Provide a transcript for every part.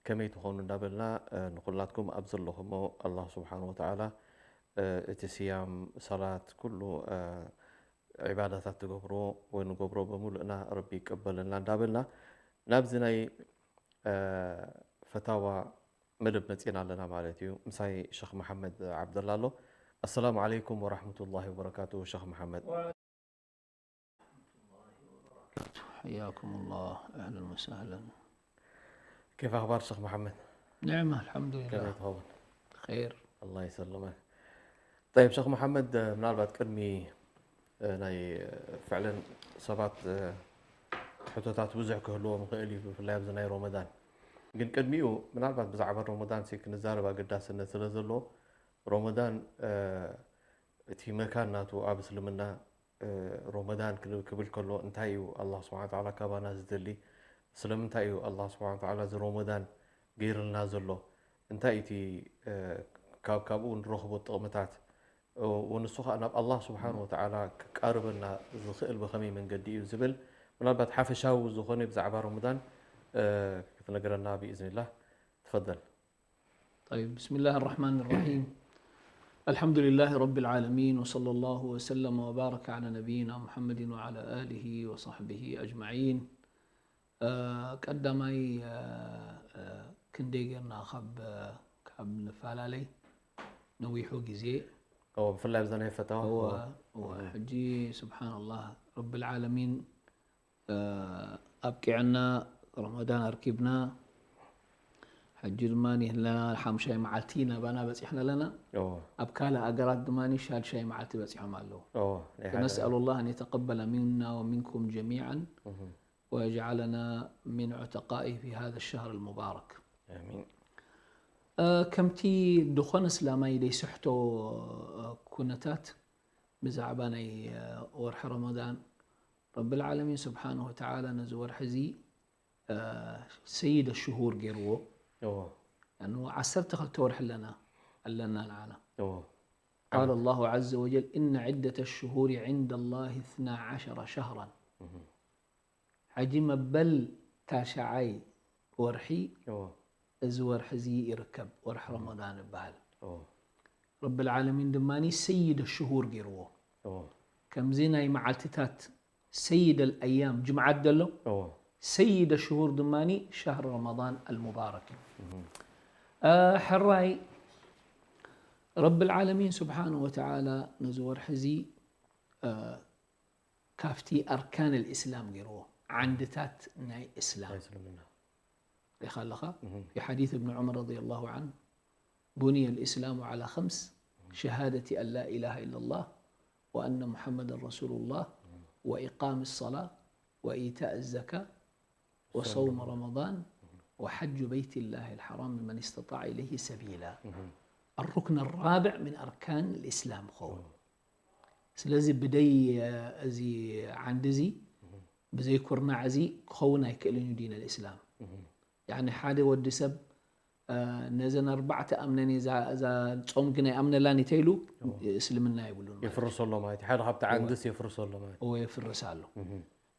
ከመይ ትኾኑ እንዳበልና፣ እ፣ ንኹላትኩም ኣብ ዘለኹሞ ኣላህ ስብሓን ወተዓላ፣ እ፣ እቲ ስያም፣ ሰላት፣ ኩሉ፣ እ፣ ዒባዳታት ትገብርዎ ወይ ንገብሮ ብምሉእና ረቢ ይቀበለልና እንዳበልና ናብዚ ናይ፣ እ፣ ፈታዋ መደብ መጺና ኣለና ማለት እዩ። ምሳይ ሸኽ መሓመድ ዓብደላ ኣሎ። ኣሰላሙ ዓለይኩም ወራሕመቱላሂ ወበረካቱ ሸኽ መሓመድ። حياكم الله، أهلا وسهلا. كيف أخبار شيخ محمد؟ نعمة، الحمد ከመይ لله. ትኸውን? خير. ኣላህ ይሰልመክ። ጠይብ ሸኽ መሓመድ፣ ምናልባት ቅድሚ፣ እ፣ ናይ፣ እ፣ ፍዕለን ሰባት፣ እ፣ ሕቶታት ብዙሕ ክህልዎም ይኽእል እዩ፣ ብፍላይ ኣብዚ ናይ ሮመዳን። ግን ቅድሚኡ ምናልባት ብዛዕባ ሮመዳን ሲ ክንዛረብ ኣገዳስነት ስለ ዘለዎ፣ ሮመዳን፣ እ፣ እቲ መካን ናቱ ኣብ እስልምና፣ እ፣ ሮመዳን ክል-፣ ክብል ከሎ እንታይ እዩ ኣላህ ስብሓን ወተዓላ ካባና ዝደሊ? ስለምንታይ እዩ ኣላህ ስብሓን ወተዓላ እዚ ሮመዳን ገይርልና ዘሎ? እንታይ እቲ፣ እ፣ ካብ-፣ ካብኡ ንረኽቦ ጥቕምታት? እ፣ ወንሱ ኸዓ ናብ ኣላህ ስብሓን ወተዓላ ክቃርበና ዝኽእል ብኸመይ መንገዲ እዩ ዝብል ምናልባት ሓፈሻዊ ዝኾነ ብዛዕባ ሮመዳን፣ እ፣ ክትነግረና ብኢዝኒላህ። ትፈደል። طيب، بسم الله الرحمن الرحيم. الحمد لله رب العالمين، وصلى الله وسلم وبارك على نبينا محمد وعلى آله وصحبه أجمعين. እ፣ ቀዳማይ፣ እ፣ እ፣ ክንደይ ጌርና ካብ፣ ካብ ንፈላለይ ነዊሑ ግዜ። እዎ፣ ብፍላይ ኣብዛ ናይ ፈታዋ። እወ፣ እዎ። እወ። ሕጂ ስብሓንላህ ረብል ዓለሚን፣ እ፣ ኣብቂዕና፣ ረመዳን ኣርኪብና። ሕጂ ድማ ንህልና ሓሙሻይ መዓልቲ ናባና በፂሕና ኣለና። እዎ። ኣብ ካልእ ኣገራት ድማ ሻድሻይ መዓልቲ በፂሖም ኣለዉ። እዎ፣ ናይ ሓደ فنسأل الله أن يتقبل منا ومنكم جميعا እህ። ويجعلنا من عتقائه في هذا الشهر المبارك. ኣሚን። እ፣ ከምቲ ድኾነ እስላማይ ደይስሕቶ፣ እ፣ ኩነታት ብዛዕባ ናይ፣ እ፣ ወርሒ ረመዳን፣ ረብል ዓለሚን ስብሓንሁ ወተዓላ ነዚ ወርሒ እዚ፣ እ፣ ሰይድ ሽሁር ገይርዎ። እዎ። ያኑ ዓሰርተ ክልተ ወርሒ ኣለና፣ ኣለና ንዓና። እዎ። قال الله عز وجل: إن عدة الشهور عند الله اثنا عشر شهرا. እህ። ሕጂ መበል ታሽዓይ ወርሒ እዎ። እዚ ወርሒ እዚ ይርከብ፣ ወርሒ ረመዳን ይበሃል። እዎ። ረብል ዓለሚን ድማ ሰይድ ሽሁር ገይርዎ። እዎ። ከምዚ ናይ መዓልትታት ሰይድ ኣልኣያም ጅምዓት ዘሎ፣ እዎ። ሰይድ ሽሁር ድማ ሻህር ረመዳን ኣልሙባረክ እዩ። እህ። እ፣ ሕራይ ረብል ዓለሚን ስብሓንሁ ወተዓላ ነዚ ወርሒ እዚ፣ እ፣ ካብቲ ኣርካን ልእስላም ገይርዎ፣ ዓንድታት ናይ እስላም ናይ እስልምና። ሪኢኻ ኣለኻ። እህ። في حديث ابن عمر رضي الله عنه: بني الإسلام على خمس: شهادة أن لا إله إلا الله وأن محمدا رسول الله وإقام الصلاة وإيتاء الزكاة وصوم رمضان وحج بيت الله الحرام لمن استطاع إليه سبيلا. እህ። الركن الرابع من أركان الإسلام ኸውን። ስለዚ ብደይ፣ እ፣ እዚ ዓንዲ እዚ፣ ብዘይ ኩርናዕ እዚ ክኸውን ኣይክእልን እዩ ዲን ኣልእስላም። እህ። ያኒ ሓደ ወዲ ሰብ፣ እ፣ ነዘን ኣርባዕተ ኣምነን እየ፣ እዛ፣ እዛ ጾም ግን ኣይኣምነላን እየ ተይሉ፣ እዎ። እስልምና የብሉን ማለት እዩ። የፍርሶ ኣሎ ማለት እዩ። ሓደ ካብቲ ዓንድስ የፍርሶ ኣሎ ማለት እዩ። እዎ፣ የፍርስ ኣሎ። እህ።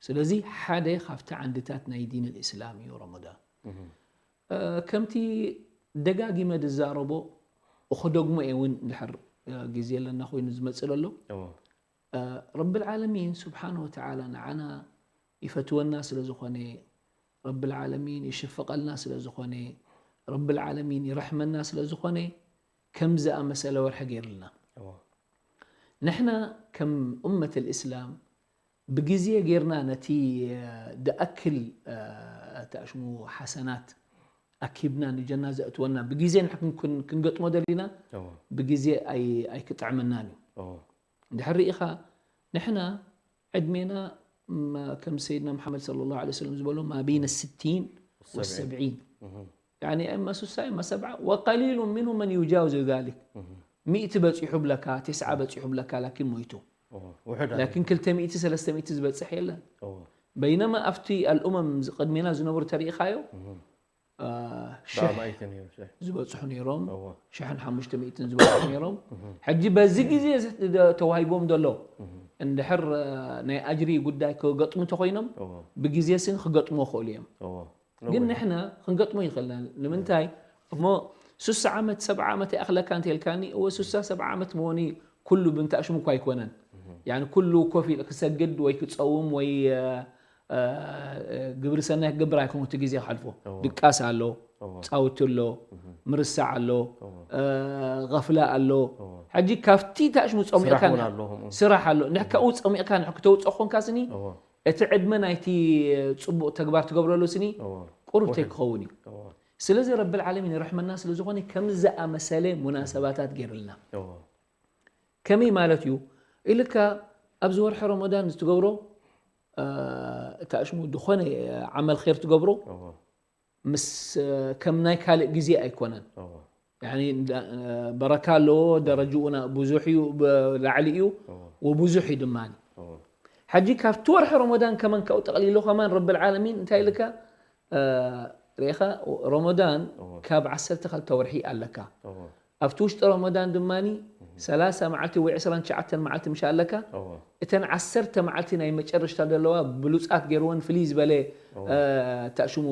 ስለዚ ሓደ ካብቲ ዓንድታት ናይ ዲን ኣልእስላም እዩ ረመዳን። እህ። እ፣ ከምቲ ደጋጊመ ዝዛረቦ፣ እኽደግሞ እየ እውን እንድሕር፣ እ፣ ግዜ ኣለና ኮይኑ ዝመጽእ ዘሎ። እዎ። እ፣ ረብል ዓለሚን ስብሓን ወተዓላ ንዓና ይፈትወና ስለ ዝኾነ፣ ረብል ዓለሚን ይሽፍቐልና ስለ ዝኾነ፣ ረብል ዓለሚን ይረሕመና ስለ ዝኾነ፣ ከም ዝኣመሰለ ወርሒ ገይርልና። እዎ። ንሕና ከም ኡመት ልእስላም ብግዜ ጌርና ነቲ፣ እ፣ ድኣክል፣ እ፣ እቲ ኣሽሙ ሓሰናት ኣኪብና ንጀና ዘእትወና ብግዜ ንሕና ክን-፣ ክን-፣ ክንገጥሞ ደሊና እዎ። ብግዜ ኣይ-፣ ኣይክጥዕመናን እዩ። እዎ። እንድሕር ርኢኻ ንሕና ዕድሜና ማ-፣ ከም ሰይድና መሓመድ ሰለላሁ ዐለይሂ ወሰለም ዝበሎ ما بين الستين والسبعين። እህ። ያኒ እማ ስሳ እማ ሰብዓ وقليل منهم من يجاوز ذلك። እህ። ሚእቲ በፂሑ ብለካ፣ ቴስዓ በፂሑ ብለካ ላኪን ሞይቱ። እዎ። ውሑድ ኣለ። ላኪን ክልተ ሚእቲ ሰለስተ ሚእቲ ዝበፅሕ የለን። እዎ። በይነማ ኣብቲ ኣልኡመም ዝ-፣ ቅድሜና ዝነበሩ ተሪኢኻዮ፣ እህ። አ፣ ሽሕ ብኣማኢት ነይሩ፣ ሽሕ። ዝበፅሑ ነይሮም፣ እዎ። ሽሕን ሓሙሽተ ሚእትን ዝበፅሑ ነይሮም። እህ። ሕጂ በዚ ግዜ ዝ-፣ ደ-፣ ተዋሂቦም ዘሎ እህ። እንድሕር፣ አ፣ ናይ ኣጅሪ ጉዳይ ክገጥሙ እንተኮይኖም እዎ። ብግዜ ስን ክገጥሙ ይኽእሉ እዮም። እዎ። ግን ንሕና ክንገጥሞ ይኽእልና። ንምንታይ እሞ ሱሳ ዓመት ሰብዓ ዓመት ይኣኽለካ እንተ ኢልካኒ፣ እወ ሱሳ ሰብዓ ዓመት መሆኒ ኩሉ ብምታእሽሙ እኳ ኣይኮነን። ያኒ ኩሉ ኮፍ ኢሉ ክሰግድ ወይ ክጸውም ወይ እ፣ እ፣ ግብሪ ሰናይ ክገብር ኣይኮነ እቲ ግዜ ክሓልፎ። ድቃስ ኣሎ፣ ጻውቲ ኣሎ፣ ምርሳዕ ኣሎ፣ እ፣ غفلة ኣሎ። ሕጂ ካብቲ ታእሽሙ ጸሚቕካ ስራሕ እውን ኣሎ፣ ከምኡ። ስራሕ ኣሎ። ንሕካኡ ጸሚቕካ ንሕ ክተውጽኦ ኮንካ ስኒ፣ እቲ ዕድመ ናይቲ ጽቡቕ ተግባር ትገብረሉ ስኒ ቁሩብ ተይ ክኸውን እዩ። ስለዚ ረብል ዓለሚን ረሕመና ስለ ዝኾነ ከም ዝኣመሰለ ሙናሰባታት ገይርልና። ከመይ ማለት እዩ ኢልካ ኣብዚ ወርሒ ረመዳን ዝትገብሮ፣ እ፣ እታ ሽሙ ዝኾነ ዓመል ኸይር ትገብሮ ምስ ከም ናይ ካልእ ግዜ ኣይኮነን። ያኒ እንዳ-፣ በረካ ኣለዎ፣ ደረጅኡ ና-፣ ብዙሕ እዩ፣ ብ-፣ ላዕሊ እዩ፣ ወብዙሕ እዩ ድማ። ሕጂ ካብቲ ወርሒ ረመዳን ከማን ካብኡ ጠቕሊሉ ከማን ረብል ዓለሚን እንታይ ኢልካ፣ እ፣ ርኢኻ ረመዳን ካብ ዓሰርተ ክልተ ወርሒ ኣለካ። ኣብቲ ውሽጢ ረመዳን ድማ ሰላሳ መዓልቲ ወይ ዕስራን ትሽዓተን መዓልቲ ምሽ ኣለካ። እተን ዓሰርተ መዓልቲ ናይ መጨረሽታ ዘለዋ ብሉጻት ገይርወን ፍልይ ዝበለ፣ እ፣ ታሽሙ፣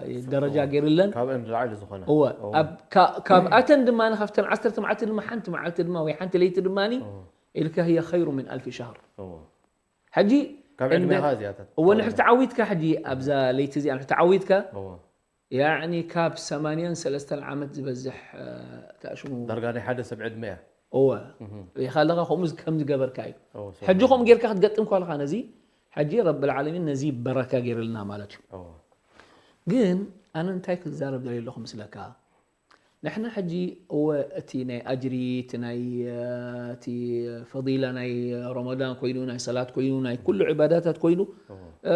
እ፣ ደረጃ ገይርለን። ካብአን ዝለዓለ ዝኾነ። እወ። እወ። ኣብ-፣ ካ-፣ ካብኣተን ድማ ካብተን ዓሰርተ መዓልቲ ድማ ሓንቲ መዓልቲ ድማ ወይ ሓንቲ ለይቲ ድማ ኢልካ هي خير من ألف شهر። እወ። ሕጂ ካብ ዕድሜኻ እዚኣታት። እወ፣ ንድሕር ተዓዊትካ ሕጂ ኣብዛ ለይቲ እዚኣ ንድሕር ተዓዊትካ፣ እወ። ያዕኒ ካብ ሰማንያን ሰለስተን ዓመት ዝበዝሕ፣ እ፣ ታሽሙ። ዳርጋ ናይ ሓደ ሰብ ዕድመ እያ። እወ። ርኢኻ ኣለኻ፣ ከምኡ ዝ-፣ ከም ዝገበርካ እዩ። እወ፣ ሕጂ ከምኡ ጌርካ ክትገጥም ከለኻ ነዚ፣ ሕጂ ረብል ዓለሚን ነዚ በረካ ገይርልና ማለት እዩ። እወ። ግን ኣነ እንታይ ክዛረብ ደልየ ኣለኹ ምስለካ? ንሕና ሕጂ እወ እቲ ናይ ኣጅሪ፣ እቲ ናይ፣ እ፣ እቲ ፈዲላ ናይ ረመዳን ኮይኑ፣ ናይ ሰላት ኮይኑ፣ ናይ ኩሉ ዒባዳታት ኮይኑ፣ እወ። እ፣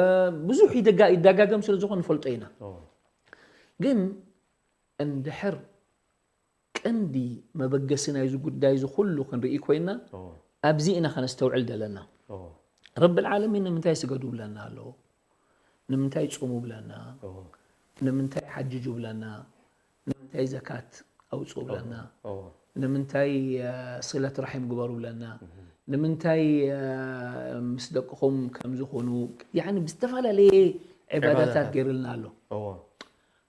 ብዙሕ ይደጋ-፣ ይደጋገም ስለ ዝኾነ ንፈልጦ ኢና። እወ። ግን እንድሕር ቀንዲ መበገሲ ናይዚ ጉዳይ እዚ ኩሉ ክንርኢ ኮይና፣ እወ። ኣብዚ ኢና ከነስተውዕል ደለና። እወ። ረብል ዓለሚን ንምንታይ ስገዱ ብለና ኣሎ? ንምንታይ ጹሙ ብለና? እወ። ንምንታይ ሓጅጁ ብለና? ንምንታይ ዘካት ኣውጽኡ ብለና? እወ። ንምንታይ፣ እ፣ ስለት ራሒም ግበሩ ብለና? ንምንታይ፣ እ፣ ምስ ደቅኹም ከምዚ ኩኑ? ያዕኒ ብዝተፈላለየ ዒባዳታት ዒባዳታት። ገይርልና ኣሎ። እወ።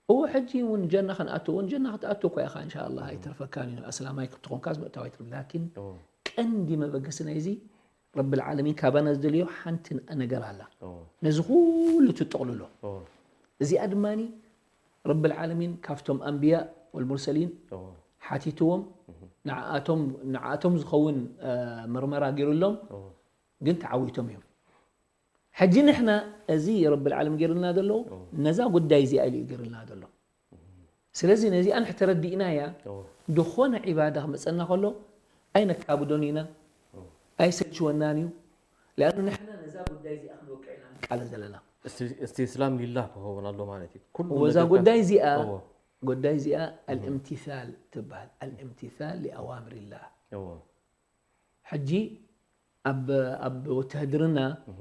እወ፣ ሕጂ እውን ጀና ክንኣቱ እውን፣ ጀና ክትኣቱ እኮ ኢኻ፣ እንሻኣላህ፣ ኣይተርፈካን እዩ። ኣስላማይ ክትኾንካስ ምእታው ኣይትርፍ። ላኪን እወ። ቀንዲ መበገሲ ናይዚ፣ ረብል ዓለሚን ካባና ዝደልዮ ሓንቲ ን-፣ ነገር ኣላ። እወ። ነዚ ኩሉ ትጥቕልሎ። እወ። እዚኣ ድማኒ ረብል ዓለሚን ካብቶም ኣንብያ ወልሙርሰሊን እወ። ሓቲትዎም፣ ንዓኣቶም፣ ንዓኣቶም ዝኸውን፣ እ፣ ምርመራ ገይሩሎም፣ እወ። ግን ተዓዊቶም እዮም። ሕጂ ንሕና እዚ ረብል ዓለም ገይሩልና ዘሎ እዎ። ነዛ ጉዳይ እዚኣ ኢሉ እዩ ገይሩልና ዘሎ። ስለዚ ነዚኣ ንሕ ተረዲእናያ እዎ። ዝኾነ ዒባዳ ክመፀና ከሎ ኣይነካብዶን ኢና፣ እዎ። ኣይሰልችወናን እዩ። ለኣኑ ንሕና ነዛ ጉዳይ እዚኣ ክንወቅዕ ኢና ንቃለስ ዘለና። እስቲ-፣ እስቲ እስላም ሊላህ ክኸውን ኣሎ ማለት እዩ። ኩሉ እዎ፣ እዛ ነገር ጉዳይ እዚኣ፣ እዎ። ጉዳይ እዚኣ እዎ። ኣልእምቲሳል ትበሃል። ኣልእምቲሳል ሊኣዋምሪላህ። እዎ። ሕጂ ኣብ፣ ኣብ ወተሃድርና እህ።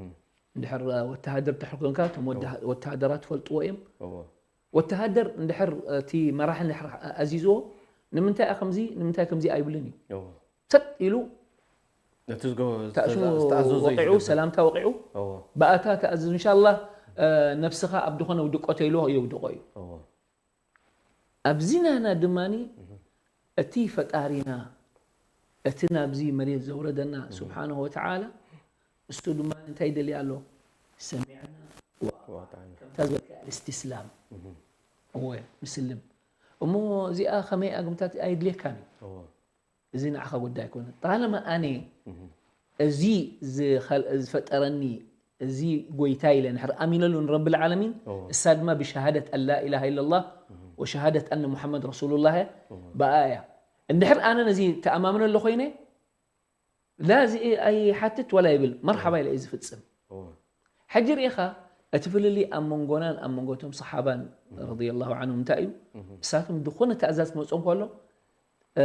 እንድሕር ወተሃደር ድሕር ኮንካ፣ እቶም ወደ-፣ እዎ። ወተሃደራት ትፈልጥዎ እዮም። እዎ። ወተሃደር እንድሕር እቲ መራሒ እንድሕር ኣዚዝዎ፣ ንምንታይ ከምዚ፣ ንምንታይ ከምዚ ኣይብልን እዩ። እዎ። ሰጥ ኢሉ ነቲ ዝገ-፣ ተኣሽሙ ዝተዛ-፣ ዝተኣዘዞ እዩ ወቂዑ፣ ዝገብር። ሰላምታ ወቂዑ፣ እዎ። ብኣታ ተኣዝዝ፣ እንሻላህ፣ እ፣ ነብስኻ ኣብ ድኾነ ውድቆ ተይልዎ የውድቆ እዩ። እዎ። ኣብዚ ናህና ድማኒ እህ። እቲ ፈጣሪና፣ እቲ ናብዚ መሬት ዘውረደና እህ። ስብሓንሁ ወተዓላ፣ እሱ ድማ እንታይ ይደሊ ኣሎ? ሰሚዕና ወኣጣዕና። ወኣጣዕና። ከምታ ዝበልካ እስትስላም። እህ። እወ፣ ምስልም። እሞ እዚኣ ከመይ ኣግምታት ኣየድልየካን እዩ። እዎ። እዚ ንዓኻ ጉዳይ ኣይኮነን። ጣለማ ኣነ እህ። እዚ ዝኸል-፣ ዝፈጠረኒ እዚ ጎይታ ኢለ እንድሕር ኣሚነሉ ንረብል ዓለሚን፣ እዎ። እሳ ድማ ብሸሃደት ኣን ላ ኢላሃ ኢለላህ እህ። ወሸሃደት ኣነ ሙሓመድ ረሱሉላህ እዎ። ብኣ እያ። እንድሕር ኣነ ነዚ ተኣማምነሉ ኮይነ፣ ላ እዚ ኣይሓትት ወላ ይብል፣ መርሓባ ኢለ እየ ዝፍጽም። እዎ። ሕጂ ርኢኻ፣ እቲ ፍልልይ ኣብ መንጎናን ኣብ መንጎ እቶም ሰሓባን እህ። ረዲየላሁ ዓንሁም እንታይ እዩ? እህ። እሳቶም ዝኾነ ትእዛዝ ክመጾም ከሎ፣ እ፣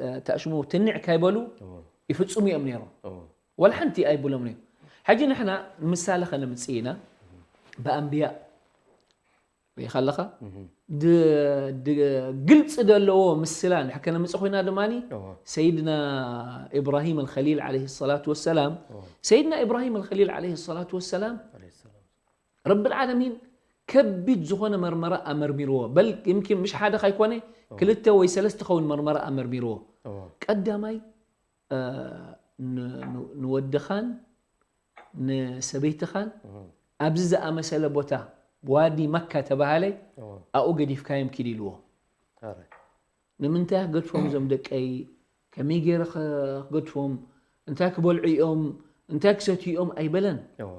እ፣ ተእሽሙ ትንዕ ካይበሉ እዎ። ይፍጽሙ እዮም ነይሮም። እዎ። ወላ ሓንቲ ኣይብሎም እዮም። ሕጂ ንሕና ምሳሌ ከነምጽእ ኢና፣ ብኣንብያ ርኢኻ ኣለኻ? እህ። ድ-፣ ድ-፣ ግልጺ ዘለዎ ምስላ እንድሕር ከነምጽእ ኮይና ድማኒ፣ እዎ። ሰይድና ኢብራሂም ኣልኸሊል ዓለይሂ ሰላቱ ወሰላም፣ እዎ። ሰይድና ኢብራሂም ኣልኸሊል ዓለይሂ ሰላቱ ወሰላም፣ ዓለይሂ ሰላም። ረብል ዓለሚን ከቢድ ዝኾነ መርመራ ኣመርሚርዎ። በል ይምኪን ምሽ ሓደ ካይኮነ፣ ክልተ ወይ ሰለስተ ኸውን መርመራ ኣመርሚርዎ። ቀዳማይ፣ እ፣ ን-፣ ን-፣ ንወድኻን ንሰበይትኻን ኣብዚ ዝኣመሰለ ቦታ፣ ዋዲ መካ ተባሃለ፣ ኣብኡ ገዲፍካዮም ኪድ ኢልዎ። ኣረ። ንምንታይ ክገድፎም እዞም ደቀይ? ከመይ ገይረ ከ-፣ ክገድፎም? እንታይ ክበልዑ እዮም? እንታይ ክሰትዩ እዮም? ኣይበለን። እዎ።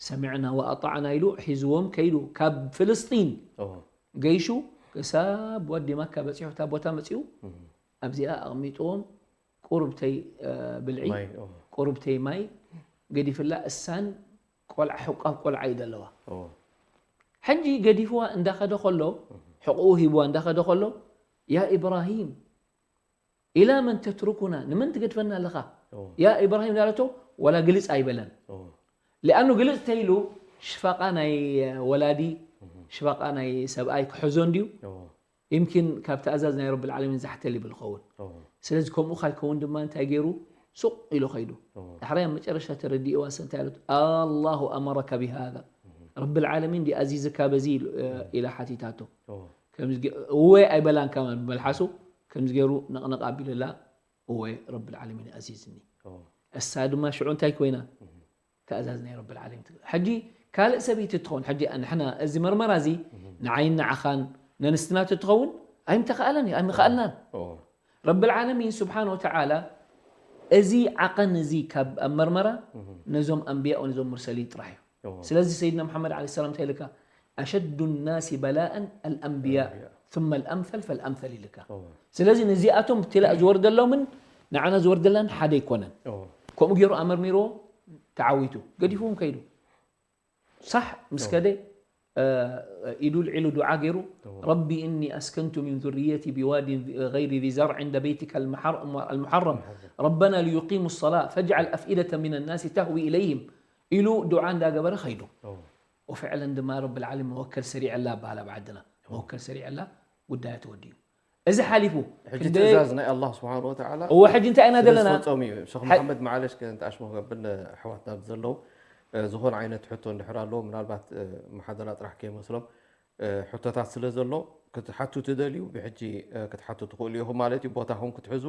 ሰሚዕና ወኣጣዕና ኢሉ ሒዝዎም ከይዱ። ካብ ፍልስጢን እዎ። ገይሹ ክሳብ ዋዲ መካ በፂሑ፣ እታ ቦታ መፂኡ፣ እም። ኣብዚኣ ኣቕሚጥዎም፣ ቁሩብተይ፣ እ፣ ብልዒ፣ ማይ፣ እዎ። ቁሩብተይ ማይ ገዲፍላ፣ እሳን ቆልዓ፣ ሕቋፍ ቆልዓ እዩ ዘለዋ። እዎ። ሕጂ ገዲፍዋ እንዳኸደ ከሎ፣ እም። ሕቕኡ ሂብዋ እንዳኸደ ከሎ፣ ያ ኢብራሂም፣ ኢላ መን ተትሩኩና፣ ንመን ትገድፈና ኣለኻ? እዎ። ያ ኢብራሂም እንዳለቶ፣ ወላ ግልጽ ኣይበለን። እዎ። ሊኣኑ ግልጽ ተይሉ፣ ሽፋቓ ናይ ወላዲ፣ እም። ሽፋቓ ናይ ሰብኣይ ክሕዞ እንድዩ። እዎ። ይምኪን ካብ ትእዛዝ ናይ ረብል ዓለሚን ዛሕተል ይብል ኸውን። እዎ። ስለዚ ከምኡ ካይከውን ድማ እንታይ ገይሩ? ሱቕ ኢሉ ኸይዱ። እዎ። ዳሕራይ ኣብ መጨረሻ ተረዲእዋ ሰ እንታይ ኢሉት? "ኣላሁ ኣመረከ ቢሃዛ?" እም። ረብል ዓለሚን ድዩ ኣዚዝካ በዚ ኢሉ፣ እ፣ እም። ኢላ ሓቲታቶ። እዎ። ከምዚ ገ-፣ እወ ኣይበላን ከማን ብመልሓሱ፣ ከምዚ ገይሩ ነቕነቕ ኣቢሉላ፣ እወ ረብል ዓለሚን ኣዚዝኒ። እዎ። እሳ ድማ ሽዑ እንታይ ኮይና? እም። ትእዛዝ ናይ ረብል ዓለሚን ትግ-፣ ሕጂ ካልእ ሰበይቲ ትኸውን፣ ሕጂ ንሕና እዚ መርመራ እዚ እም። ንዓይን ንዓኻን ነንስትና ተትኸውን ኣይምተኻእለን እዩ፣ ኣይምኻእልናን። እዎ። ረብል ዓለሚን ስብሓን ወተዓላ እዚ ዓቐን እዚ ካብ ኣብ መርመራ እም። ነዞም ኣንብያኡ ነዞም ሙርሰሊን ጥራሕ እዩ። እዎ። ስለዚ ሰይድና መሓመድ ዓለይሂ ሰላም እንታይ ኢልካ? "ኣሸዱ ናሲ በላእን ኣልኣንብያ፣ ኣንብያ። ثم الأمثل فالأمثل" ኢልካ። እዎ። ስለዚ ነዚኣቶም ብትላእ ዝወርደሎምን ንዓና ዝወርደላን ሓደ ኣይኮነን። እዎ። ከምኡ ገይሩ ኣመርሚርዎ፣ ተዓዊቱ፣ ገዲፍዎም ከይዱ። ሳሕ ምስ እዎ። ከደ፣ እ፣ ኢዱ ልዒሉ ዱዓ ገይሩ፣ እዎ። "ረቢ እኒ ኣስከንቱ ሚን ዙርየቲ ቢዋዲን ገይሪ ዚ ዘርዕ ዕንደ በይቲከ ኣልመሓር-፣ ኣልሙሓረም፣ ሙሓረም። ረበና ሊዩቂሙ ሰላ ፈጅዓል ኣፍኢደተ ሚን ናሲ ተህዊ ኢለይህም" ኢሉ ዱዓ እንዳገበረ ከይዱ። እዎ። ወፍዕለን ድማ ረብል ዓለሚን መወከል ሰሪዐላ በሃል ኣብ ዓድና። እዎ። መወከል ሰሪዐላ፣ ጉዳያ ተወዲኡ። እዚ ሓሊፉ ሕጂ ክንደይ ትእዛዝ ናይ ኣላህ ስብሓን ወተዓላ እዎ፣ ሕጂ እንታይ ኢና ዘለና? ስለ ዝፈጸሙ እዩ። ሸኽ ሓ- መሓመድ፣ መዓለሽ፣ ከ-፣ እንተ ኣሽሞ ከብል ኣሕዋትና ዘለዉ፣ እ፣ ዝኾነ ዓይነት ሕቶ እንድሕር ኣለዎ፣ ምናልባት፣ እ፣ መሓደራ ጥራሕ ከይመስሎም፣ እ፣ ሕቶታት ስለ ዘሎ፣ ክትሓቱ ትደልዩ፣ ብሕጂ፣ እ፣ ክትሓቱ ትኽእሉ ኢኹም ማለት እዩ። ቦታኹም ክትሕዙ፣